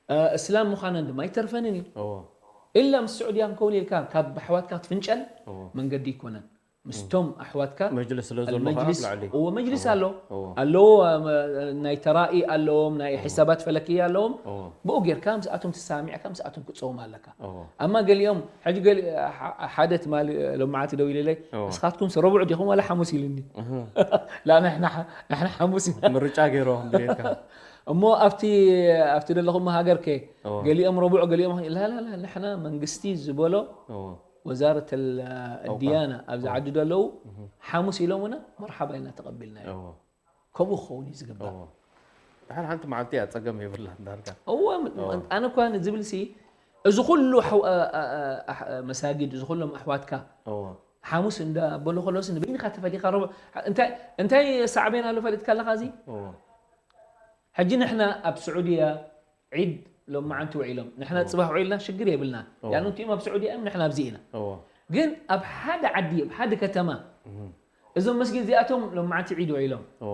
እ፣ እስላም ምዃነን ድማ ኣይተርፈንን እዩ። እዎ። ኢላ ምስ ስዑድያ ክኸውን ኢልካ፣ ካብ ኣሕዋትካ ክትፍንጨል እዎ። መንገዲ ኣይኮነን። ምስቶም ኣሕዋትካ መጅልስ ስለ ዘሎ ከዓ ኣብ ኣልመጅልስ፣ ላዕሊ። እዎ፣ መጅልስ እዎ። ኣሎ። እዎ። ኣለዎ፣ እ፣ ናይ ተራኢ ኣለዎም፣ ናይ እዎ። ሕሳባት ፈለክያ ኣለዎም። እዎ። ብኡ ጌርካ ምስኣቶም ተሰማሚዕካ ምስኣቶም ክትጸውም ኣለካ። እዎ። ኣማ ገሊኦም፣ ሕጂ ገሊ-፣ ሓ-፣ ሓደ ትማሊ ሎማዓንቲ ደው ኢለለይ፣ እዎ። "ንስኻትኩምስ ረቡዕ ዲኹም ዋላ ሓሙስ?" ኢሉኒ። እህ። ላ፣ ንሕና ሓ-፣ ንሕና ሓሙስ ኢና። ምርጫ ገይሮም ድሌትካ። እሞ ኣብቲ፣ ኣብቲ ዘለኹም ሃገር ከ፣ እዎ። ገሊኦም ረቡዕ፣ ገሊኦም፣ ላ፣ ላ፣ ላ፣ ንሕና መንግስቲ ዝበሎ እዎ። ወዛረት ል-፣ ኣውቃፍ። ድያና ኣብዚ እዎ። ዓዲ ዘለዉ እህ። ሓሙስ ኢሎምና፣ መርሓባ ኢልና ተቐቢልናዮ። እዎ። ከምኡ ክኸውን እዩ ዝግባእ። እዎ። ድሓር ሓንቲ መዓልቲ እያ፣ ጸገም የብላን ዳርጋ። እዎ፣ ም-፣ እዎ። ኣነ እኳ ንዝብል ሲ፣ እዚ ኩሉ ኣሕው-፣ ኣ-፣ ኣ-፣ ኣ-፣ ኣሕ-፣ መሳጊድ፣ እዚ ኩሎም ኣሕዋትካ እዎ። ሓሙስ እንዳ በሉ ከለውስ ንበይንኻ ተፈሊኻ ረቡዕ፣ እንታይ፣ እንታይ ሳዕቤን ኣሎ ፈሊጥካ ኣለኻ እዚ? እዎ። ሕጂ ንሕና ኣብ ስዑድያ ዒድ ሎማዓንቲ ውዒሎም፣ ንሕና እዎ። ጽባሕ ውዒልና ሽግር የብልና። እዎ። ያኑ እቲኦም ኣብ ስዑድያ እዮም፣ ንሕና ኣብዚ ኢና። እዎ። ግን ኣብ ሓደ ዓዲ፣ ኣብ ሓደ ከተማ፣ እህ። እዞም መስጊድ እዚኣቶም ሎማዓንቲ ዒድ ውዒሎም። እዎ።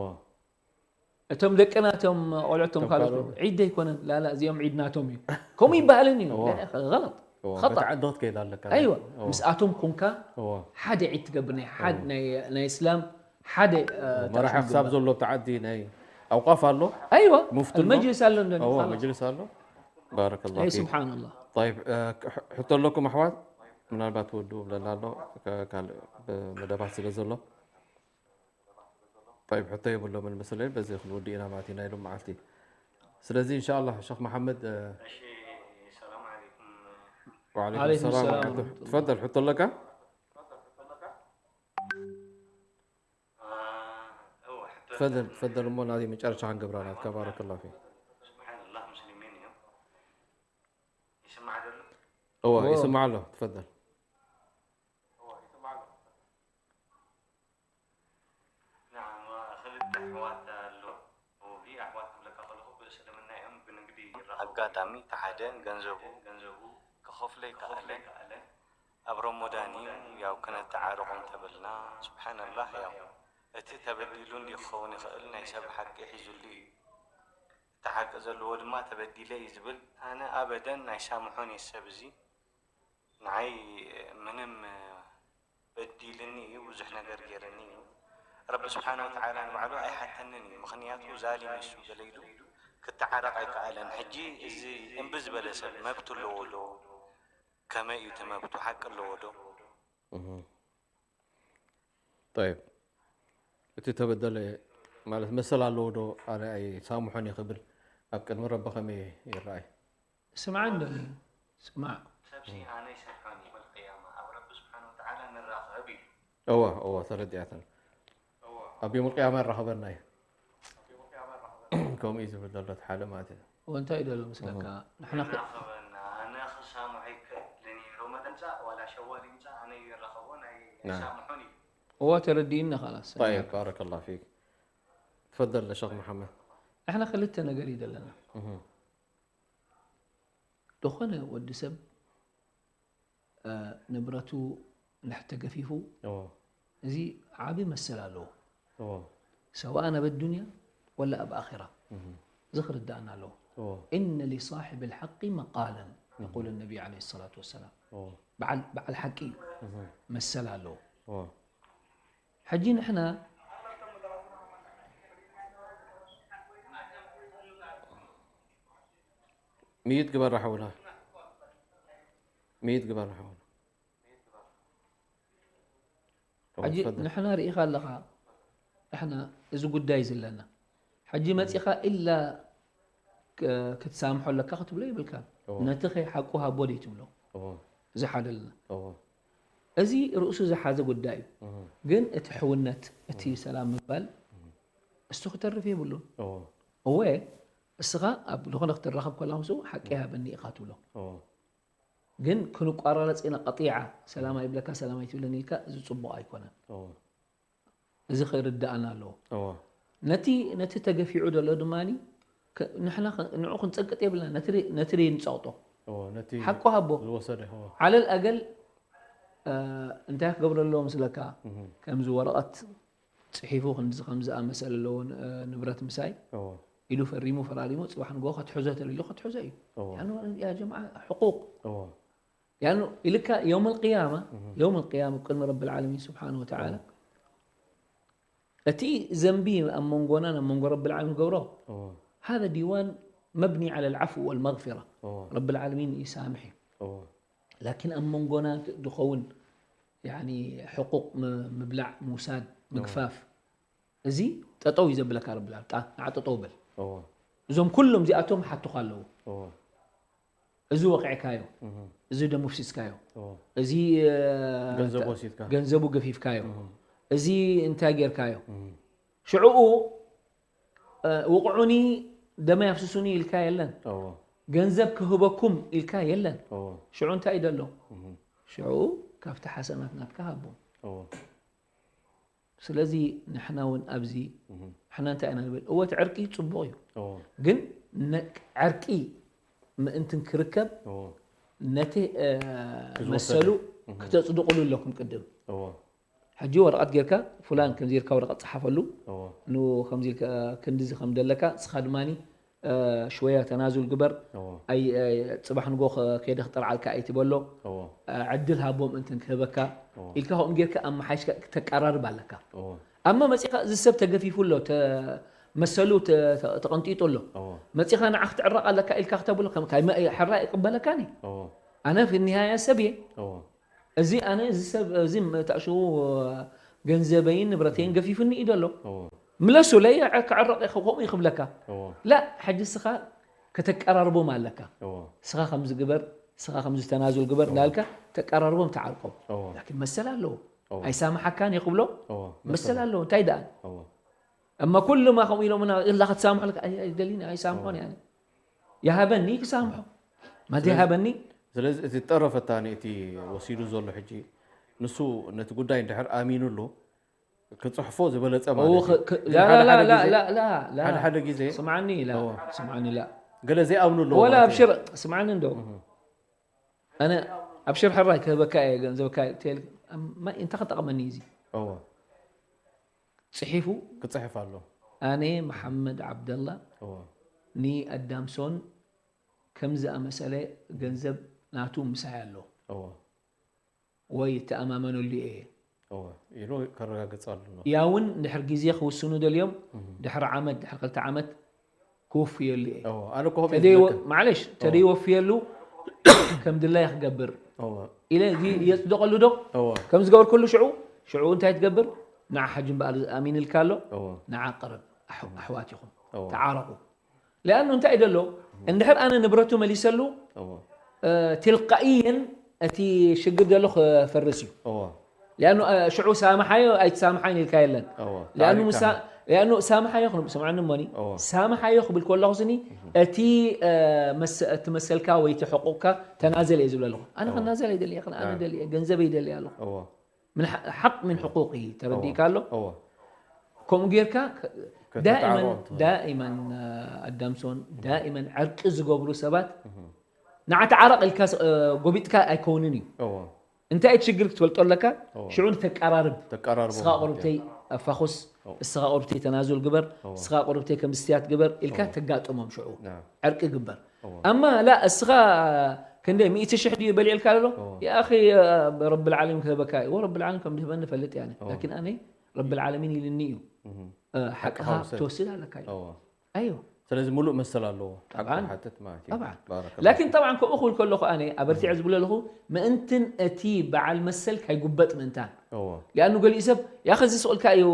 እቶም ደቅና፣ እቶም ቆልዑ፣ እቶም እቶም ካልኦት ካልኦት። ዒድ ኣይኮነን፣ ላላ፣ እዚኦም ዒድ ናቶም እዩ። ከምኡ ይበሃልን እዩ። እዎ። لا، غلط. እዎ፣ خطأ. በቲ ዓዲ ክትከይድ ኣለካ። ኣይዋ፣ እዎ። ምስኣቶም ኮንካ እዎ። ሓደ ዒድ ትገብር፣ ናይ ሓደ፣ እዎ። ናይ፣ ናይ እስላም ሓደ፣ እ፣ እዎ፣ መራሒ ተኣሽሙ ክሳብ ግበር። ዘሎ ተዓዲ ናይ ኣውቃፍ ኣሎ? ኣይዋ፣ ሙፍቲ ኣሎ? መጅልስ ኣሎ እንዶ፣ እዎ፣ خلاص. መጅልስ ኣሎ። ባረከላሁ ኣይ፣ ፊክ። ሱብሓነላህ። ጠይብ፣ እ፣ ክ-፣ ሕ-፣ ሕቶ ኣለኩም ኣሕዋት? ምናልባት ወዱ ብለና ኣሎ፣ ከ-፣ ካልእ ብ-፣ መደባት ስለ ዘሎ። ጠይብ፣ ሕቶ የብሎምን መሰለኝ፣ በዚ ክንወዲ ኢና ማለት ኢና ኢሎም መዓልቲ። ስለዚ፣ እንሻኣላህ፣ ሸኽ መሓመድ፣ እ፣ እሺ፣ ሰላም ዓለይኩም። ወዓለይኩም ዓለይኩም ሰላም ሰላም ወራሕመቱላህ። ወራሕመቱላህ። ትፈደል፣ ሕቶ ኣለካ? تفضل، تفضل እሞ ናዚ መጨረሻ ክንገብራ ናትካ። ባረከላሁ ፊክ። ስብሓንላህ ሙስሊሚን እዮም። ይስማዕ ደሎ እወ እወ። ይስማዕ ኣሎ። ትፈደል። ናም ክልተ ኣሕዋት ኣሎ። እወ ኣሕዋት ክብለካ ከለኹ ብእስልምና እዮም ብንግዲ ይራኸቡ። ኣጋጣሚ እቲ ሓደ ገንዘቡ ገንዘቡ ክኸፍሎ ይከኣለ። ኣብ ረሞዳን እዩ ያው ክነተዓርቖም ተበልና። ስብሓንላህ ያው እቲ ተበዲሉ እንዲ ክኸውን ይኽእል ናይ ሰብ ሓቂ ሒዙሉ እዩ። እቲ ሓቂ ዘለዎ ድማ ተበዲለ እዩ ዝብል። ኣነ ኣበደን ናይ ሳምሖን እየ ሰብ እዚ ንዓይ ምንም በዲልኒ እዩ፣ ብዙሕ ነገር ገይርኒ እዩ። ረቢ ስብሓን ወተዓላ ንባዕሉ ኣይሓተንን እዩ። ምኽንያቱ ዛሊም እሱ ገለ ኢሉ ክተዓረቕ ኣይከኣለን። ሕጂ እዚ እምቢ ዝበለ ሰብ መብት ኣለዎ ዶ? ከመይ እዩ እቲ መብቱ? ሓቂ ኣለዎ ዶ? እህ። ጠይብ፣ እቲ ተበደለ ማለት መሰል ኣለዎ ዶ? ኣነ ኣይሳምሖን እየ ክብል ኣብ ቅድሚ ረቢ ከመይ ይረኣይ? ስምዓ እንዶ ስማዕ ሰብሲ ኣነ ይሰምሖን እዩ መልቅያማ ኣብ ረቢ ስብሓን ወተዓላ ንራኸብ እዩ። እወ እወ ተረዲኣተን። ኣብ የውም ቅያማ ይራኸበና እዩ። ከምኡ እዩ ዝብል ዘሎ እቲ ሓደ ማለት እዩ። እወ እንታይ እዩ ደሎ ምስለካ ንሕና ክ- ይራኸበና ኣነ ክሳምሖ ይክእል ለኒ ሮመዳን ፃ ዋላ ሸዋል ይምፃ ኣነ ይራኸቦ ናይ ናም። ሳምሖን እዩ። እወ ተረዲእና ካላስ طيب بارك الله فيك. تفضل شيخ محمد. ንሕና ክልተ ነገር እዩ ዘለና። እህ። ዝኾነ ወዲ ሰብ እ፣ ንብረቱ እንድሕር ተገፊፉ እዎ እዚ ዓቢ መሰል ኣለዎ እዎ ሰዋእ ኣብ ኣዱንያ ወላ ኣብ ኣኼራ እህ። እዚ ክርዳእና ኣለዎ እዎ إن لصاحب الحق مقالا يقول النبي عليه الصلاة والسلام እዎ በዓል በዓል ሓቂ እዩ እህ። መሰል ኣለዎ እዎ ሕጂ ንሕና ሚዩት ግበራ ሓውና ሚዩት ግበራ ሓውና እዎ ሕጂ ትፈضل ንሕና ርኢኻ ኣለኻ ንሕና እዚ ጉዳይ ዘለና ሕጂ መፂኻ ኢላ ክ- ክትሳምሖ ኣለካ ክትብሎ ይብልካ እዎ ነቲ ኸ ሓቁ ሃቦ ደይ ትብሎ እዎ እዚ ሓደ ኣለና እዎ እዚ ርእሱ ዝሓዘ ጉዳይ እዩ እህ። ግን እቲ ሕውነት እቲ ሰላም ምባል እሱ ክተርፍ የብሉን እዎ እወ እስኻ ኣብ ዝኾነ ክትራኸብ ከላ ምስኡ ሓቂ ሃበኒ ኢኻ ትብሎ እዎ ግን ክንቋራረፅ ኢና ቀጢዓ ሰላም ኣይብለካ ሰላም ኣይትብለኒ ኢልካ እዚ ፅቡቕ ኣይኮነን እዎ እዚ ክርዳእና ኣለዎ እዎ ነቲ ነቲ ተገፊዑ ዘሎ ድማ ንሕና ንዑ ክንፀቅጥ የብልና ነቲ ንፀቕጦ እዎ ነቲ ሓቁ ሃቦ ዝወሰደ እዎ ዓለል ኣገል እ፣ እንታይ ክገብረ ኣለዎ ምስለካ እህ። ከምዚ ወረቐት ፅሒፉ ክንዚ ከምዚ ኣመሰለ ኣለዎ ን- ንብረት ምሳይ እዎ ኢሉ ፈሪሙ ፈራሪሙ ፅባሕ ንጎ ከትሕዞ ተልሉ ከትሕዞ እዩ እዎ ያኑ ያ ጀምዓ ሕቁቅ እዎ ያኑ ኢልካ የውም ልቅያማ የውም ልቅያማ ቅድሚ ረቢ ልዓለሚን ስብሓን ወተዓላ እቲ ዘንቢ ኣብ መንጎና ናብ መንጎ ረቢ ልዓለሚን ገብሮ እዎ هذا ديوان مبني على العفو والمغفرة እዎ ረቢ ልዓለሚን ይሳምሕ እዩ እዎ ላኪን ኣብ መንጎና ዝኸውን ያኒ ሕቁቅ ም- ምብላዕ ምውሳድ ምግፋፍ እዚ ጠጠው እዩ ዘብለካ ረቢ ልዓለሚን ጣ ንዓ ጠጠው በል እዎ እዞም ኩሎም እዚኣቶም ሓቱኻ ኣለዉ እዎ እዚ ወቂዕካዮ እህ። እዚ ደሞ ፍሲስካዮ እዎ እዚ ገንዘብ ወሲድካ ገንዘቡ ገፊፍካዮ እዚ እንታይ ጌርካዮ እህ። ሽዕኡ ውቕዑኒ ደመይ ኣፍስሱኒ ኢልካ የለን እዎ ገንዘብ ክህበኩም ኢልካ የለን እዎ ሽዑ እንታይ እዩ ደሎ እህ። ሽዑ ካብቲ ሓሰናት ናትካ ሃቦም እዎ ስለዚ ንሕና እውን ኣብዚ እህ። ንሕና እንታይ ኢና ንብል እወ እቲ ዕርቂ ፅቡቕ እዩ እዎ ግን ነ- ዕርቂ ምእንትን ክርከብ እዎ ነቲ እ፣ ክዝወሰድ መሰሉ እህ። ክተፅድቕሉ ኣለኩም ቅድም እዎ ሕጂ ወረቐት ጌርካ ፍላን ከምዚ ኢልካ ወረቐት ፀሓፈሉ እዎ ን ከምዚ ኢልካ ክንዲዚ ከም ደለካ ንስኻ ድማ እ፣ ሽወያ ተናዙል ግበር እዎ ኣይ ኣይ፣ ፅባሕ ንጎ ከ- ከይደ ክጠርዓልካ ኣይትበሎ እዎ እ፣ ዕድል ሃቦም እንትን ክህበካ እዎ ኢልካ ከምኡ ጌርካ ኣመሓይሽካ ክተቀራርብ ኣለካ እዎ ኣማ መፂኻ እዚ ሰብ ተገፊፉ ኣሎ ተ- መሰሉ ተ- ተ- ተቐንጢጡ ኣሎ እዎ መፂኻ ንዓ ክትዕረቕ ኣለካ ኢልካ ክተብሎ ከም ካይ መ- ሕራ ይቅበለካኒ እዎ ኣነ ፊ ኒሃያ ሰብ እየ እዎ እዚ ኣነ እዚ ሰብ እዚ ተእሽዉ ገንዘበይን ንብረተይን ገፊፉኒ እዩ ደሎ እዎ ምለሱለይ ክዕረቕ ኢኹ ከምኡ ይኽብለካ እዎ ላ ሕጂ እስኻ ከተቀራርቦም ኣለካ እዎ እስኻ ከምዚ ግበር እስኻ ከምዚ ተናዙል ግበር እንዳልካ ተቀራርቦም ተዓርቆም እዎ ላኪን መሰል ኣለዎ እዎ ኣይሳምሓካን ይኽብሎ እዎ መሰል ኣለዎ እንታይ ደኣ እዎ እማ ኩሉማ ከምኡ ኢሎምና፣ እላ ክትሳምሖ ኢልካ፣ ኣይ-፣ ኣይደልን፣ ኣይሳምሖን እየ ኣነ። ይሃበኒ ክሳምሖ። ማት ስለዚ ይሃበኒ። ስለዚ እቲ ጠረፈታኒ እቲ ወሲዱ ዘሎ ሕጂ፣ ንሱ ነቲ ጉዳይ እንድሕር ኣሚኑሉ፣ ክጽሕፎ ዝበለጸ እዎ፣ ማለት እዩ። ክ-፣ ክ-፣ ግን ላ፣ ሓደ ላ፣ ሓደ ላ፣ ግዜ፣ ላ፣ ላ፣ ላ፣ ላ። ሓደ ሓደ ግዜ ስምዓኒ፣ ላ። እዎ። ስምዓኒ፣ ላ። ገለ ዘይኣምኑ ኣለዎ ወላ ማለት እዩ። ኣብሽር፣ ስምዓኒ እንዶ። እህ። ኣነ ኣብሽር ሕራይ ክህበካ እየ፣ ገንዘብካ እየ፣ ቴል-፣ እማ እንታይ ክጠቕመኒ እዩ እዚ? እዎ። ጽሒፉ ክጽሕፍ ኣሎ። ኣነ መሓመድ ዓብደላ እዎ። ንኣዳምሶን ከም ዝኣመሰለ ገንዘብ ናቱ ምሳይ ኣሎ። እዎ። ወይ ይተኣማመነሉ እየ። እወ፣ ኢሉ ከረጋግጸሉ ነው። ያውን ድሕር ግዜ ክውስኑ ደልዮም፣ እህ። ድሕር ዓመት፣ ድሕር ክልተ ዓመት ክውፍየሉ እየ። እወ፣ ኣነ እኮ ከምኡ እዩ ተደይወ-፣ ዝብለካ። ማዕለሽ፣ እወ። ተደይወፍየሉ ከም ድላይ ክገብር እወ። ኢለ እዚ የጽድቐሉ ዶ? እወ። ከም ዝገበርኩሉ ሽዑ፣ ሽዑ እንታይ ትገብር? ንዓ ሓጂ እምበኣር ኣሚንልካ ኣሎ፣ እወ። ንዓ ቅርብ፣ ኣሕ-፣ እወ። ኣሕዋት ኢኹም፣ እወ። ተዓረቑ። ሊኣኑ እንታይ እዩ ደሎ? እንድሕር ኣነ ንብረቱ መሊሰሉ፣ እወ። እ፣ ትልቃኢየን እቲ ሽግር ደሎ ክፈርስ እዩ። እወ። ሊኣኑ፣ እ፣ ሽዑ ሳምሓዮ ኣይትሳምሓይን ኢልካ የለን። እወ። ሊኣኑ ታሪክ ምሳ-፣ ኣነ። ሊኣኑ ሳምሓዮ ክብል፣ ስምዓኒ እሞኒ፣ እወ። ሳምሓዮ ክብል ከለኹ ስኒ፣ እህ። እቲ፣ እ፣ መሰ-፣ እቲ መሰልካ ወይ እቲ ሕቁቕካ ተናዘል እየ ዝብለለኹ። ኣነ እወ። ክናዘል ኣይደልየ፣ ኣነ እወ። ደልየ፣ ገንዘበይ ይደልየ ኣለኹ። እወ። ምን ሓ-፣ ሓቅ ምን ሕቁቅ እዩ፣ ተረዲእካ ኣሎ? እወ። ከምኡ ጌርካ ከ-፣ ከተተዓርቆ ዳኢመን፣ እንትኾን። ዳኢመን፣ እ፣ ኣዳምሶን፣ ዳኢመን ዕርቂ ዝገብሩ ሰባት፣ እህ። ንዓ ተዓረቕ ኢልካ ስ-፣ እ፣ ጎቢጥካ ኣይከውንን እዩ። እወ። እንታይ እቲ ሽግር ክትፈልጦ ኣለካ፣ እወ። ሽዑ ንተቀራርብ። ተቀራርቦ ንስኻ ማለት እዩ። ቁርብተይ ኣፋኹስ፣ እወ። እስኻ ቁርብተይ ተናዙል ግበር፣ እወ። እስኻ ቁርብተይ ከም ዝስትያት ግበር ኢልካ እወ። ተጋጥሞም ሽዑ። ናም። ዕርቂ ግበር። እወ። ኣማ ላ፣ እስኻ ክንደይ ሚእቲ ሽሕ ድዩ በሊዕልካ ኣሎ? እወ። ያ ኣኺ፣ ረብል ዓለሚን ክህበካ እዩ። ወረብል ዓለሚን ከም ድህበኒ እፈልጥ እየ ኣነ። እወ። ላኪን ኣነ ረብል ዓለሚን ኢልኒ እዩ። እህ። እ፣ ሓቅኻ ሓቅኻ ውሰድ። ትወስድ ኣለካ እዩ። እወ። ኣዮ። ስለዚ ሙሉእ መሰል ኣለዎ። ሓቂ ጠብዓን። ክሓትት ማለት እዩ። ጠብዓን። ባረከላሁ ላኪን ፊክ። ጠብዓን ከምኡ ክብል ከለኹ ኣነ ኣበርቲዐ እህ። ዝብሎ ኣለኹ፣ ምእንትን እቲ በዓል መሰል ካይጉበጥ ምእንታን። እወ። ሊኣኑ ገሊኡ ሰብ፣ "ያኸ እዚ ስቕ ኢልካ እዩ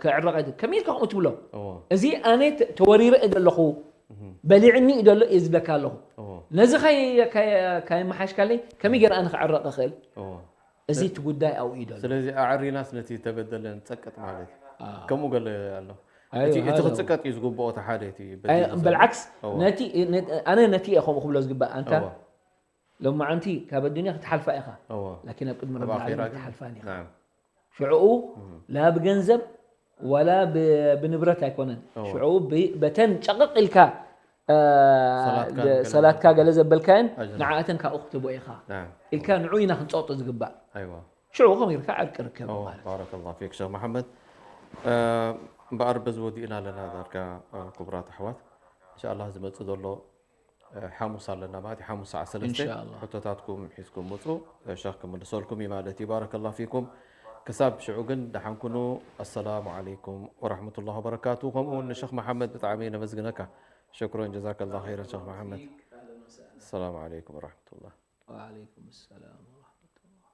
ክዕረቕ ኣይት-" ከመይ ኢልካ ከምኡ ትብሎ? እወ። እዚ ኣነ ተ-፣ ተወሪረ እየ ዘለኹ፣ እህ። በሊዕኒ እዩ ዘሎ እየ ዝብለካ ኣለኹ። እወ። ነዚ ካይ-፣ ካይ-፣ ካይመሓሽካለይ ከመይ ገይረ ኣነ ክዕረቕ እኽእል? እወ። እዚ ስ-፣ እቲ ጉዳይ ኣብኡ እዩ ዘሎ። ስለዚ ኣዕሪናስ ነቲ ተበደለ ንጸቅጥ ማለት እዩ። ኣዎ። ከምኡ ገለ ኣሎ። ኣይወ፣ እቲ፣ እቲ ሃሎ። ክጽቀጥ እዩ ዝግብኦ፣ እቲ ሓደ እቲ ኣይ፣ በዲሉ እምበል ዘሎ። ዓክስ፣ እወ። ነቲ፣ ነ-፣ ኣነ ነቲ እየ ከምኡ ክብሎ ዝግባእ። ኣንታ፣ እወ። ሎማዓንቲ ካብ ኣዱንያ ክትሓልፋ ኢኻ። እወ። ላኪን ኣብ ቅድሚ ኣብ ረቢ ኣኼራ ዓለሚን ግን፣ ትሓልፋን ኢኻ። ናም። ሽዕኡ እም። ላ ብገንዘብ ዋላ ብ-፣ ብንብረት ኣይኮነን። እወ። ሽዑ ብ-፣ በተን ጨቕቕ ኢልካ፣ እ፣ ሰላትካ ደ-፣ ገለ ሰላትካ ገለ ዘበልካየን ኣጅር። ንዓኣተን ካብኡ ክትቦ ኢኻ። ናም። ኢልካ ንዑ ኢና ክንጸቕጦ ዝግባእ። ኣይዋ። ሽዑ ከመይ ኢልካ ዕርቂ ርከብ እወ፣ ማለት እዩ። ባረከላሁ ፊክ ሸኽ መሓመድ። እ፣ እምበኣር በዚ ወዲእና ኣለና ዳርጋ፣ እ፣ ክቡራት ኣሕዋት። እንሻኣላህ ዝመጽእ ዘሎ፣ እ፣ ሓሙስ ኣለና ማለት እዩ። ሓሙስ ሰዓት ሰለስተ ኢንሻኣላህ። ሕቶታትኩም ሒዝኩም ምጹ፣ እ፣ ሸኽ ክምልሰልኩም እዩ ማለት እዩ። ባረከላሁ ፊኩም። ክሳብ ሽዑ ግን ደሓን ኩኑ። ኣሰላሙ ዓለይኩም ወራህመቱላሂ ወበረካቱ። ከምኡ እውን ንሸኽ መሓመድ ብጣዕሚ ነመስግነካ። ሸክሮን ጀዛከላሁ ኸይረን ሸኽ መሓመድ። ኣሰላሙ ዓለይኩም ወራህመቱላህ። ወዓለይኩም ሰላም ወራህመቱላህ።